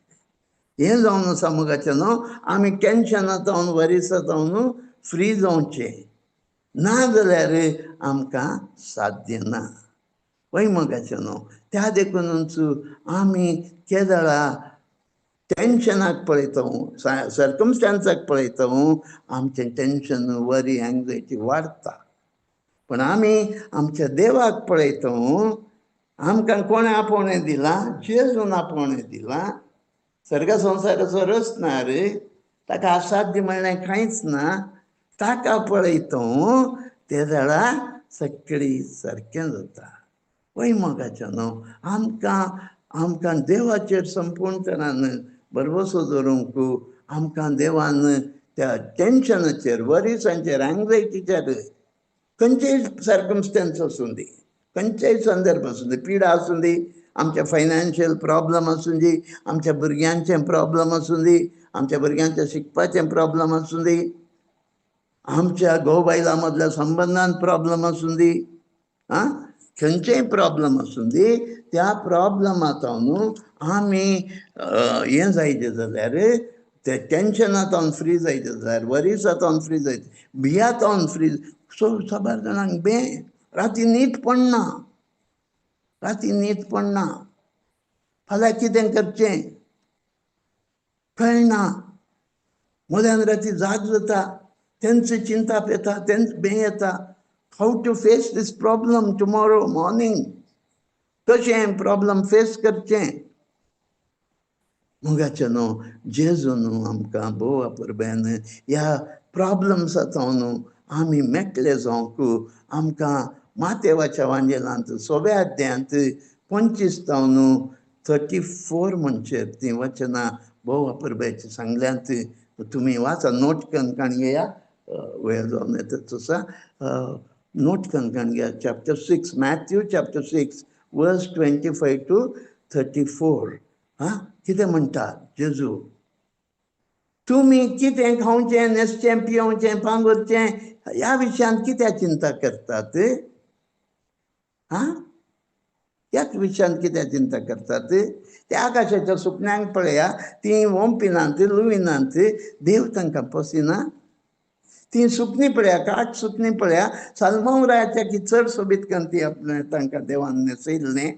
हें जावन आसा मोगाचें न्हू. आमी टेंशना जावन वरिसा जावन फ्री जावचें, ना जाल्यार आमकां साध्य ना. वय मोगाचें न्हू. त्या देखूनच आमी केदळा टेंशनाक पळयता, सर्कमस्टांसाक पळयता, आमचें टेंशन वरी एंग्जायटी वाडटा. पूण आमी आमच्या देवाक पळयता, आमकां कोणें आपोवणें दिलां, जेजून आपोवणें दिलां, सर्ग संवसाराचो रचणार, ताका असाध्य म्हणलें कांयच ना, ताका पळयता ते जाणा सगळी सारकें जाता. वय मोगाचें न्हू. आमकां आमकां देवाचेर संपूर्णपणान भरवसो दवरूंक आमकां देवान त्या टेंशनाचेर, वरिसांचेर, एंग्जायटीचेर, खंयचेय सर्कमस्टन्स आसूं दी, खंयचेय संदर्भ आसूं दी, पिडा आसूं दी, आमच्या फायनान्शियल प्रॉब्लम आसूं दी, आमच्या भुरग्यांचें प्रॉब्लम आसूं दी, आमच्या भुरग्यांचें शिकपाचें प्रॉब्लम आसूं दी, आमच्या घोव बायलां मदल्या संबंदान प्रॉब्लम आसूं दी, आं खंयचेय प्रॉब्लम आसूं दी, त्या प्रॉब्लमांत न्हू आमी हें जायचें जाल्यार, ते टेंशनांत फ्री जायचें जाल्यार, वरिसांत फ्री जायचें, भियांत फ्री. सो साबार जाणांक बें राती न्हीद पडना, राती न्हीद पडना, फाल्यां कितें करचें कळना, मध्यान राती जाग जाता, तेंच चिंताप येता, तेंच बें येता. How to face this problem tomorrow morning, कशें प्रॉब्लम फेस करचें. मोगाचें न्हू जेजू न्हू आमकां भोव अपुरबायेन ह्या प्रॉब्लम्सांत न्हू आमी मेकळे जावंक आमकां मातेवाच्या वांजेलांत 6व्या अध्यायांत 25 जावन 34 म्हणचे तीं वचनां भोव अपुरबायेचीं सांगल्यांत. तुमी वाचा, नोट करून काण घेया, वेळ जावन येता तसा नोट करून काण घेया. Chapter 6, Matthew chapter 6 verse 25 to 34. आं कितें म्हणटा जेजू? तुमी कितें खावचें, न्हेसचें, पियोवचें, पांगुरचें ह्या विशयांत कित्याक चिंता करतात? आं, ह्याच विशयांत कित्याक चिंता करतात? त्या आकाशाच्या सुकण्यांक पळया, तीं ओंपिनात, लुविनात, देव तांकां पोसिना. तीं सुकणीं पळया, काट सुकणीं पळया, सालमावराच्या की चड सोबीत ती आपणें तांकां देवान न्हेसयल्लें.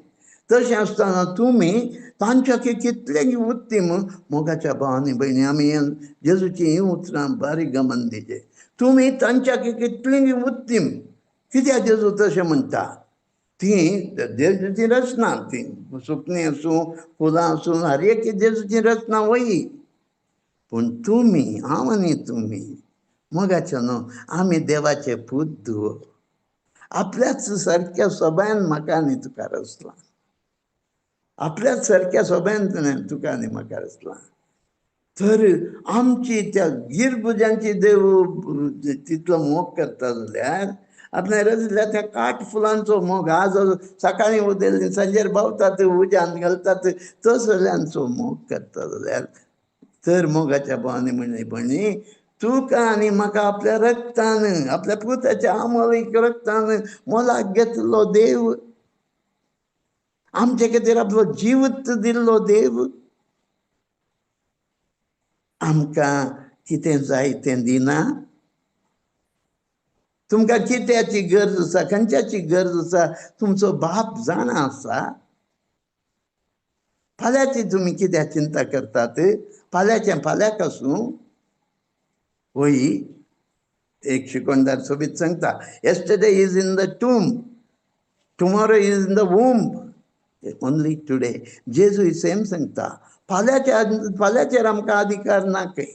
तशें आसतना तुमी तांच्या की कितलें उत्तीम. मोगाच्या भावांनी भयणी, आमी जेजूची हीं उतरां बारीक गमन दिचें. तुमी तांच्या की कितलीं उत्तीम. कित्याक जेजू तशें म्हणटा? ती जेजूची रचना, ती सुकणीं आसूं, फुलां आसूं, हर एक जेजूची रचना वयी. पूण तुमी, हांव आनी तुमी मोगाच्या न्हू, आमी देवाचे पूत धुवो. आपल्याच सारक्या सोबायन म्हाका आनी तुका रचलां. आपल्याच सारक्या सोबायन तुका आनी म्हाका रचलां. तर आमची त्या गिरबुजांची देव तितलो मोग करता जाल्यार आपल्या रचल्या त्या काट फुलांचो मोग, आज सकाळीं उदेल्ली सांजेर भोंवतात, उज्यांत घालतात, तसल्यांचो मोग करता जाल्यार, तर मोगाच्या भावांनी म्हणली भणी, तुका आनी म्हाका आपल्या रक्तान, आपल्या पुताच्या आमोलीक रक्तान मोलाक घेतलो देव, आमचे खातीर आपलो जीवत दिल्लो देव, आमकां कितें जाय तें दिना? तुमकां कित्याची गरज आसा, खंयच्याची गरज आसा, तुमचो बाप जाणा आसा. फाल्यांची तुमी कित्याक चिंता करतात? फाल्यांचें फाल्यांक आसूं. वय एक शिकवणदार सोबीत सांगता, yesterday is in the tomb, tomorrow is in the womb, only today. जेजू सेम सांगता, फाल्यांच्या फाल्यांचेर आमकां अधिकार ना खंय.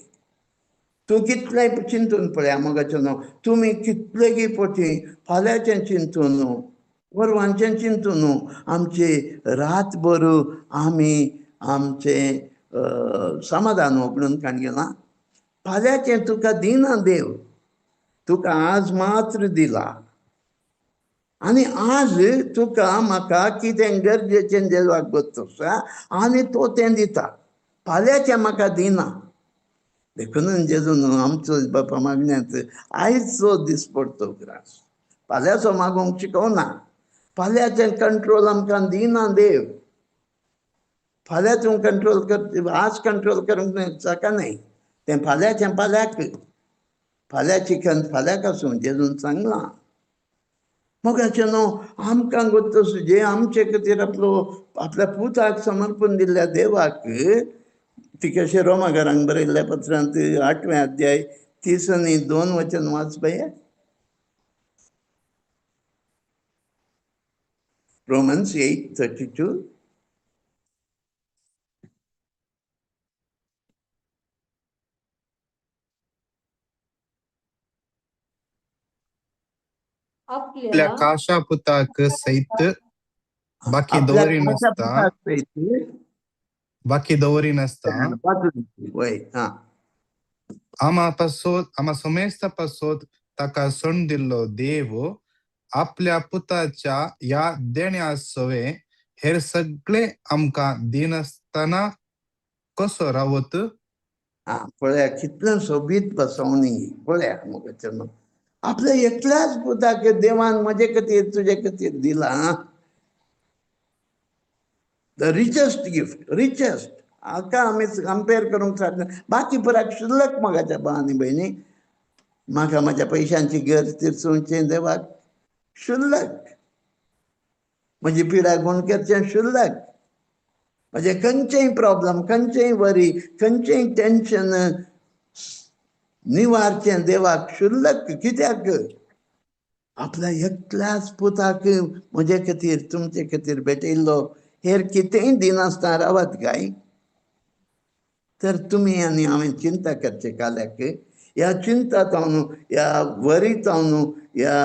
तूं कितलें चिंतून पळया मोगाचें न्हू, तुमी कितलेगी पटी फाल्यांचें चिंतून, वरवांचें चिंतून, आमचे रातभर आमी आमचें समाधान वगडून काडलें. फाल्यांचें तुका दिना देव, तुका आज मात्र दिला. आनी आज तुका म्हाका कितें गरजेचें देवाक गोत्त आसा आनी तो तें दिता, फाल्यांचें म्हाका दिना. देखून जेजून आमचो बापा मागण्यांत आयचो दीस पडतो ग्रास, फाल्यांचो मागूंक शिकोवना. फाल्यांचें कंट्रोल आमकां दिना देव. फाल्यां तूं कंट्रोल कर, आज कंट्रोल करूंक जाका न्हय, तें फाल्यांचें फाल्यांक, फाल्यांची खंत फाल्यांक आसूं, जेजून सांगलां. मोगाचें न्हू, आमकां गोत्त जे आमचे खातीर आपलो आपल्या पुताक समर्पण दिल्ल्या देवाक, ती कशें रोमाघरांक बरयल्ल्या पत्रांत 8वें अध्याय 30 आनी 2 वचन वाच पळया. Romans 8:32. आपल्या काशा पुताक सैत बाकी दवरिनासता, बाकी दवरिनासता, आमा पासोत, आमा समेस्ता पासोत ताका सण दिल्लो देव आपल्या पुताच्या ह्या देण्या सवे हेर सगळे आमकां दिनासतना कसो रावत? पळया कितलें सोबीत बसवणी पळया मोगाचें. आपल्या एकल्याच पुताक देवान म्हजे खातीर तुजे खातीर दिला, the richest gift, richest. हाका आमी कंपेर करूंक सारकें बाकी पुराय क्षुल्लक. मोगाच्या भाव आनी भयणी, म्हाका म्हज्या पयशांची गरज तिरसोवचें देवाक क्षुल्लक, म्हजी पिडा गुण करचें क्षुल्लक, म्हजें खंयचेय प्रॉब्लम, खंयचेय वरी, खंयचेय टेंशन निवारचें देवाक क्षुल्लक. कित्याक? आपल्या एकल्याच पुताक म्हजे खातीर तुमचे खातीर भेटयल्लो, हेर कितेंय दिनासतना रावत काय? तर तुमी आनी हांवें चिंता करचें काल्याक. ह्या चिंता जावन, ह्या वरी जावन, ह्या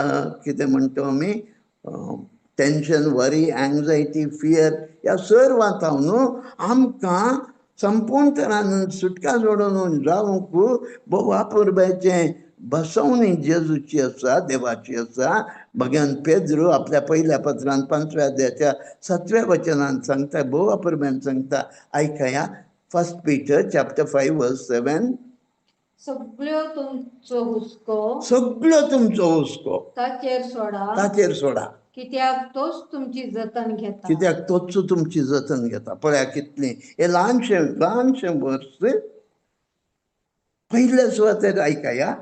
कितें म्हणटा आमी टेंशन, वरी, एंग्जायटी, फियर, ह्या सर्वां जावन आमकां संपूर्ण तरान सुटका जोडून रावंक भोव अपुरबायेचें बसवणी जेजूची आसा, देवाची आसा. भगवान पेद्रू आपल्या पयल्या पत्रान 5व्या अध्यायाच्या 7व्या वचनान सांगता, भोव अपुरबायेन सांगता, आयकया. 1 Peter chapter 5 verse 7. सगळ्यो तुमचो हुस्को, सगळो तुमचो हुस्को ताचेर सोडा, ताचेर सोडा, कित्याक तोच तुमची जतन घेता, कित्याक तोच तुमची जतन घेता. पळया कितली हे ल्हानशें ल्हानशें वर्स पयल्या सुवातेर आयकया,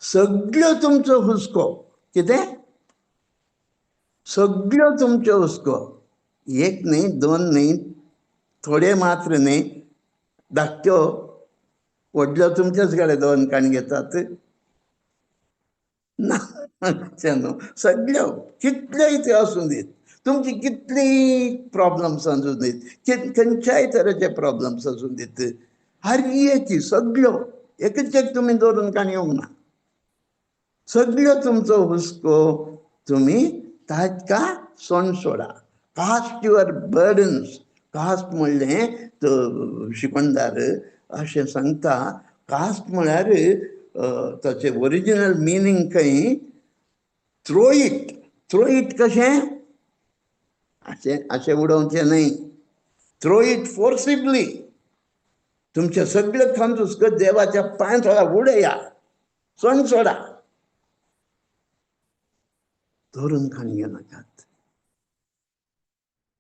सगळ्यो तुमचो हुस्को, कितें सगळ्यो तुमच्यो हुस्को, एक न्ही दोन न्ही थोडे मात्र न्ही, धाकट्यो व्हडल्यो तुमच्याच कडेन दोन काण घेतात ना, न्हू, सगळ्यो कितल्योय त्यो आसूं दीत, तुमची कितली प्रॉब्लम्स आसूं दीत, खंयच्याय तरेचे प्रॉब्लम्स आसूं दीत, हर एकी सगळ्यो एकच एक तुमी दवरून काण येवंक ना, सगळ्यो तुमचो हुस्को तुमी ताका सोण सोडा. कास्ट your burdens, caste म्हणलें तो शिकवणदार अशें सांगता, कास्ट म्हळ्यार ताचें ओरिजिनल मिनींग खंय, थ्रो it. Throw it कशें, अशें अशें उडोवचें न्हय, थ्रो it forcibly, तुमचे सगळे खंत हुस्को देवाच्या पांय थोडा उडया, सोण सोडा, धरून खाण घेनाकात.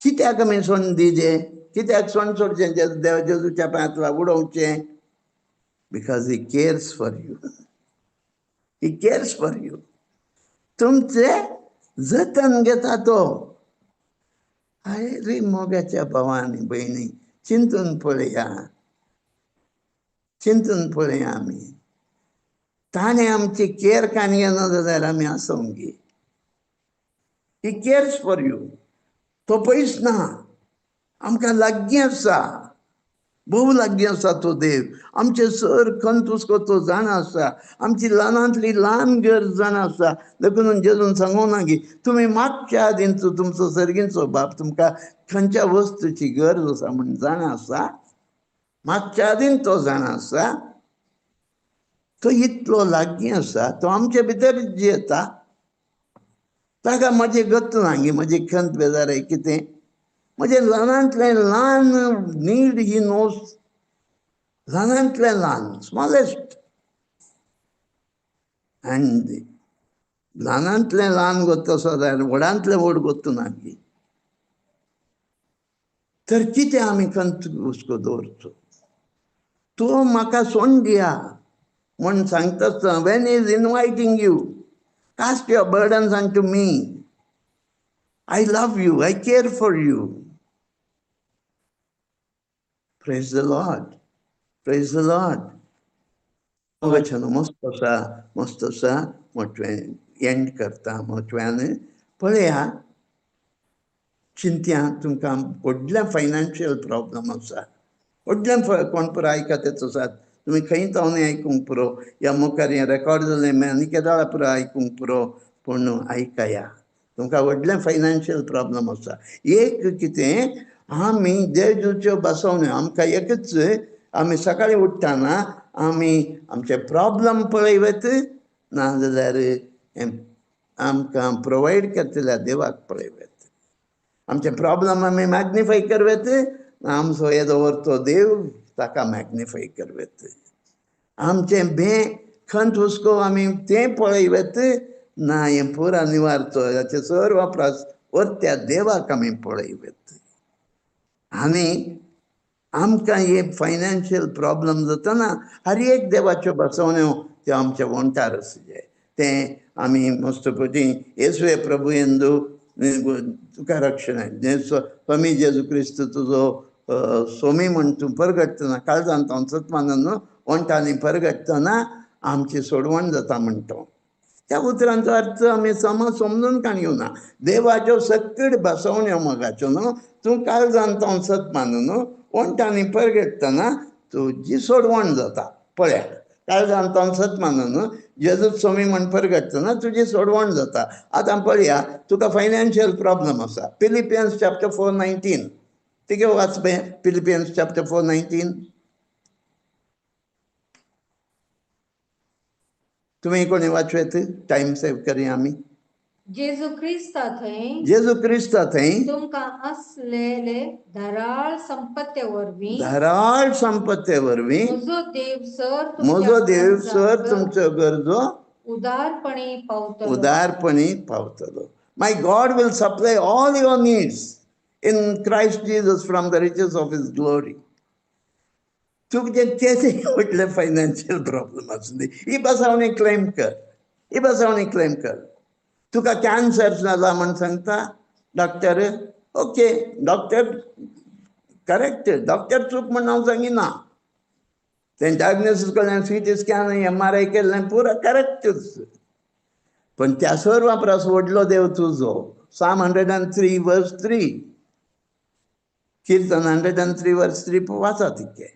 कित्याक आमी सोण दिजे, कित्याक सोण सोडचें, देव जेजूच्या पांयांतला उडोवचें? Because he cares for you, he cares for you, तुमचें जतन घेता तो. अरे मोगाच्या भावा आनी भयणी, चिंतून पळया, चिंतून पळया आमी, ताणें आमची केअर काणी घेना जाल्यार आमी आसोंक गी. He cares for you, तो पयस ना, आमकां लागीं आसा, भोव लागीं आसा तो देव, आमचे सर खंत हुस्को तो जाणा आसा, आमची ल्हानांतली ल्हान गरज जाणा आसा. देखून जेजून सांगूंक ना की तुमी मागच्या आदीं तुमचो सर्गींचो बाप तुमकां खंयच्या वस्तूची गरज आसा म्हूण जाणा आसा, मागच्या आदीं तो जाणा आसा, तो इतलो लागीं आसा, तो आमचे भितर जियेता, ताका म्हजें गत ना गी, म्हजी खंत बेजार कितें, म्हजें ल्हानांतलें ल्हान नीड ही नोज, ल्हानांतलें ल्हान स्मॉलेस्ट, आनी ल्हानांतलें ल्हान गोत्त आसा जाल्यार व्हडांतलें व्हड गोत्त ना गी. तर कितें आमी खंत हुस्को दवरचो, तो म्हाका सोण दिया म्हूण सांगता आसतना, when is inviting you, cast your burdens unto me, I love you, I care for you. Praise the Lord, praise the Lord. मोगाच्यानो मस्त आसा, मस्त आसा, मोटवें एंड करता मोटव्यान. पळया चिंत्या, तुमकां व्हडलें फायनान्शियल प्रॉब्लम आसा, व्हडलें कोण पुरो आयकत आसात, तुमी खंय जावन आयकूंक पुरो, ह्या मुखार हें रेकॉर्ड जालें आनी केदाळा पुरो आयकूंक पुरो, पूण आयकया, तुमकां व्हडलें फायनान्शियल प्रॉब्लम आसा. एक कितें आमी जेजूच्यो बसवण्यो आमकां एकच, आमी सकाळीं उठ्ठाना आमी आमचे प्रॉब्लम पळयत ना जाल्यार आमकां प्रोवायड करतल्या देवाक पळयत, आमचे प्रॉब्लम आमी मॅग्निफाय करवेत, आमचो येदो व्हरतो देव ताका मॅग्निफाय करवेत, आमचें भें खंत हुस्को आमी तें पळयत ना, हें पुरा निवारचो हाचे सर वापरास व्हरत्या देवाक आमी पळयत. आनी आमकां हे फायनान्शियल प्रॉब्लम जातना हर एक देवाच्यो बसवण्यो त्यो आमच्या वंठार आसचे, तें आमी मस्तपती येसवे प्रभू येंदू तुका रक्षण, स्वामी जेजू क्रिस्त तुजो स्वामी म्हण तूं परगटतना काळजांत हांव सतमानान वंठांनी परगटतना आमची सोडवण जाता म्हणटा. त्या उतरांचो अर्थ आमी समज समजून काण घेवना. देवाच्यो सकट बसवण्यो मोगाच्यो न्हू, तूं काळजांत हांव सत मानून वंठांनी परगटतना तुजी सोडवण जाता. पळया काळजांत हांव सत मानून जेजू स्वामी म्हण परगटतना तुजी सोडवण जाता. आतां पळया तुका फायनान्शियल प्रॉब्लम आसा, फिलिपियन्स चॅप्टर 4:19 तिगे वाच बे, फिलिपियन्स चॅप्टर 4:19 तुमी कोणी वाचवेत, टायम सेव करया आमी. जेजू क्रिस्ता थंय जेजू क्रिस्ता थंय तुमकां असलेले धाराळ संपत्ते वरवीं धाराळ संपत्ते वरवीं म्हजो देव सर तुमच्या म्हजो देव सर गरजांक तुमच्यो गरजो उदारपणी पावतलो. उदारपणी पावतलो. My God will supply all your needs in Christ Jesus from the riches of his glory. तुजें तें व्हडलें फायनान्शियल प्रॉब्लम आसूं दी, ही बसावणी क्लेम कर, ही बसावणी क्लेम कर. तुका कॅन्सर जाला म्हण सांगता doctor, okay, doctor correct, doctor चूक म्हण हांव सांगिना. तें डायग्नोसीस केलें, CT scan, MRI केल्लें, पुरो करेक्टूच. पण त्या सर्व परस व्हडलो देव तुजो. Psalm 103 verse 3, Kirtan 103 verse 3 वाचा तितकें.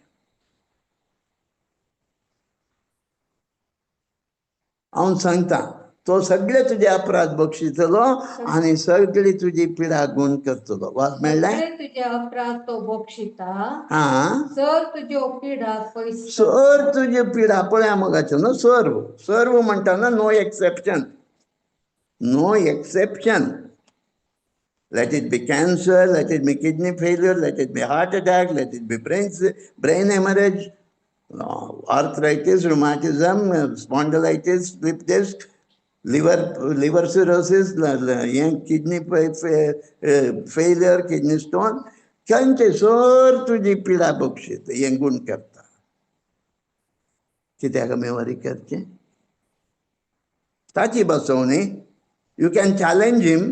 हांव सांगता, तो सगळे तुजे अपराध बक्षितलो आनी सगळी तुजी पिडा गुण करतलो. वाच मेळ्ळें? सगळे तुजे अपराध तो बक्षिता, हा, सर तुज्यो पिडा पयस सर तुजी पिडा पळया मोगाचें न्हू, सर्व सर्व म्हणटा न्हू, no exception, no exception. Let it be cancer, let it be kidney failure, let it be heart attack, let it be brain hemorrhage, arthritis, rheumatism, spondylitis, slip disc, liver cirrhosis, हें kidney failure, kidney stone, खंयचे sir तुजी पिडा बक्षीत, हें गुण करता. कित्याक आमी वरी करचें? ताची बसवणी. You can challenge him.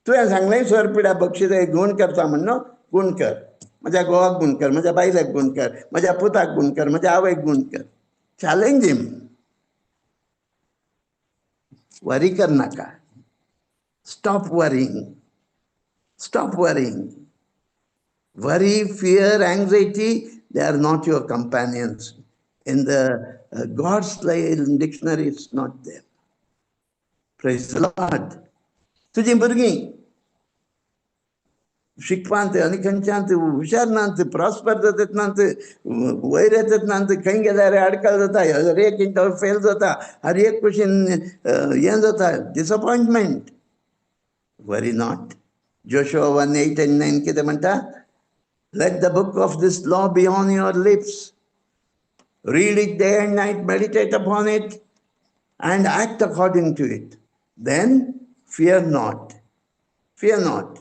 तुवें सांगलें सर पिडा बक्षीत, गुण करता म्हण न्हू, गुण कर. म्हज्या घोवाक गुण कर, म्हज्या बायलेक गुण कर, म्हज्या पुताक गुण कर, म्हज्या आवयक गुण कर. Challenge him. वरी कर नाका. Stop worrying, stop worrying. Worry, fear, anxiety, they are not your companions. In the God's dictionary, it's not there. Praise the Lord. तुजी भुरगीं शिकपांत आनी खंयच्यांत हुशार नात, प्रॉस्पर जातात नात, वयर येतात नात, खंय गेल्यार आडखळ जाता, हर एक इंटरव्यू फेल जाता, हर एक कुशीन हें जाता, disappointment. Worry not. Joshua 1:8 and 9 कितें म्हणटा? Let the book of this law be on your lips. Read it day and night, meditate upon it, and act according to it. Then fear not. Fear not.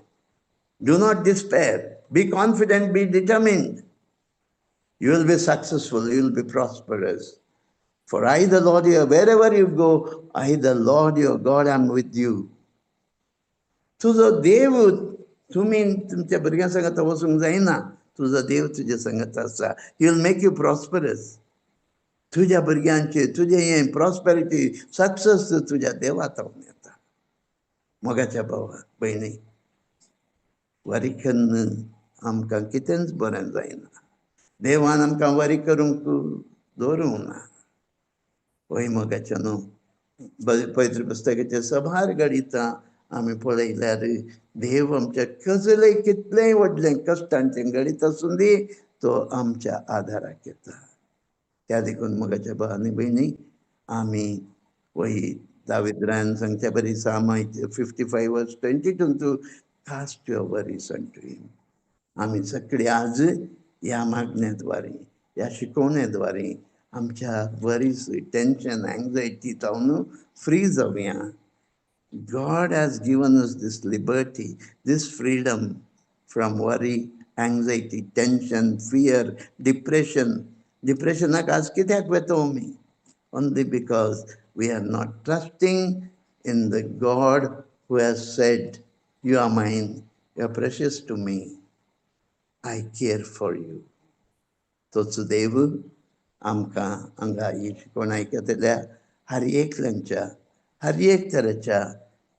Do not despair. Be confident, be determined. You will be successful, you will be prosperous. For I, the Lord, your, wherever you go, I, the Lord your God, am with you. तुजो देव, तुमी तुमच्या भुरग्यां सांगत वचूंक जायना, तुजो देव तुजे सांगत आसा. He will make you prosperous. तुज्या भुरग्यांचे, तुजें हें प्रॉस्पेरिटी, सक्सेस तुज्या देवा जावन येता. मोगाच्या भावा भयणी, वरी कन्न आमकां कितेंच बरें जायना. देवान आमकां वरी करूंक दवरूंक ना. वय मोगाच्या न्हू, पवित्र पुस्तकाचे सभार घडितां आमी पळयल्यार देव आमच्या कसलें कितलेंय व्हडलें कश्टांचें घडीत आसूं दी, तो आमच्या आदाराक येता. त्या देखून मोगाच्या भाव आनी भयणी, आमी वही दाविद्रान सांगच्या बरी Psalm 55 verse 22 to cast your worries unto him. आमी सगळी आज ह्या मागण्याद्वारे, ह्या शिकवण्याद्वारे आमच्या वरीस, टेन्शन, अँग्झायटी जावन free जावया. God has given us this liberty, this freedom from worry, anxiety, tension, fear, depression. Depressionaक आज कित्याक वेतो आमी? Only because we are not trusting in the God who has said, you are mine, you are precious to me, I care for you. तोच देव आमकां हांगा ही शिकवण आयकतल्या हर एकल्यांच्या हर एक तरेच्या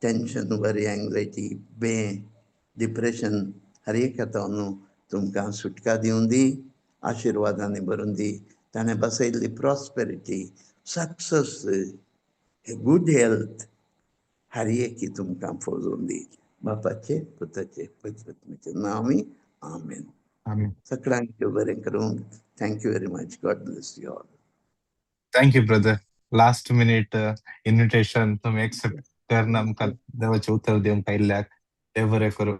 टेन्शन, वरी, एंग्जायटी, बें, डिप्रेशन, हर एक न्हू तुमकां सुटका दिवन दी, आशिर्वादांनी भरून दी. ताणें बसयल्ली प्रॉस्पेरिटी, सक्सेस, गूड हेल्थ हर एक तुमकां फजोवन दी. बापाचे, पुताचे, पवित्र नांवी, आमेन. आमेन. सगळ्यांक बरें करूं. Thank you very much. God bless you all. Thank you, brother. Last minute invitation तुम्ही एक्सेप्ट कारण आमकां देवाचें उतर दिवंक आयिल्ल्याक देव बरें करूं.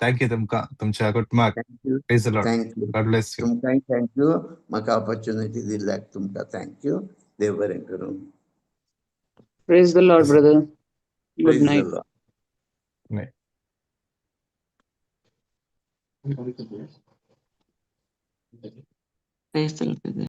Thank you तुमकां, तुमच्या कुटुंबाक. Thank you. Praise the Lord. Thank you. God bless you. तुमकांय thank you, म्हाका ऑपॉर्च्युनिटी दिल्ल्याक तुमकां thank you. देव बरें करूं. Praise the Lord, brother. Good Praise the night. Lord. Praise the Lord, brother.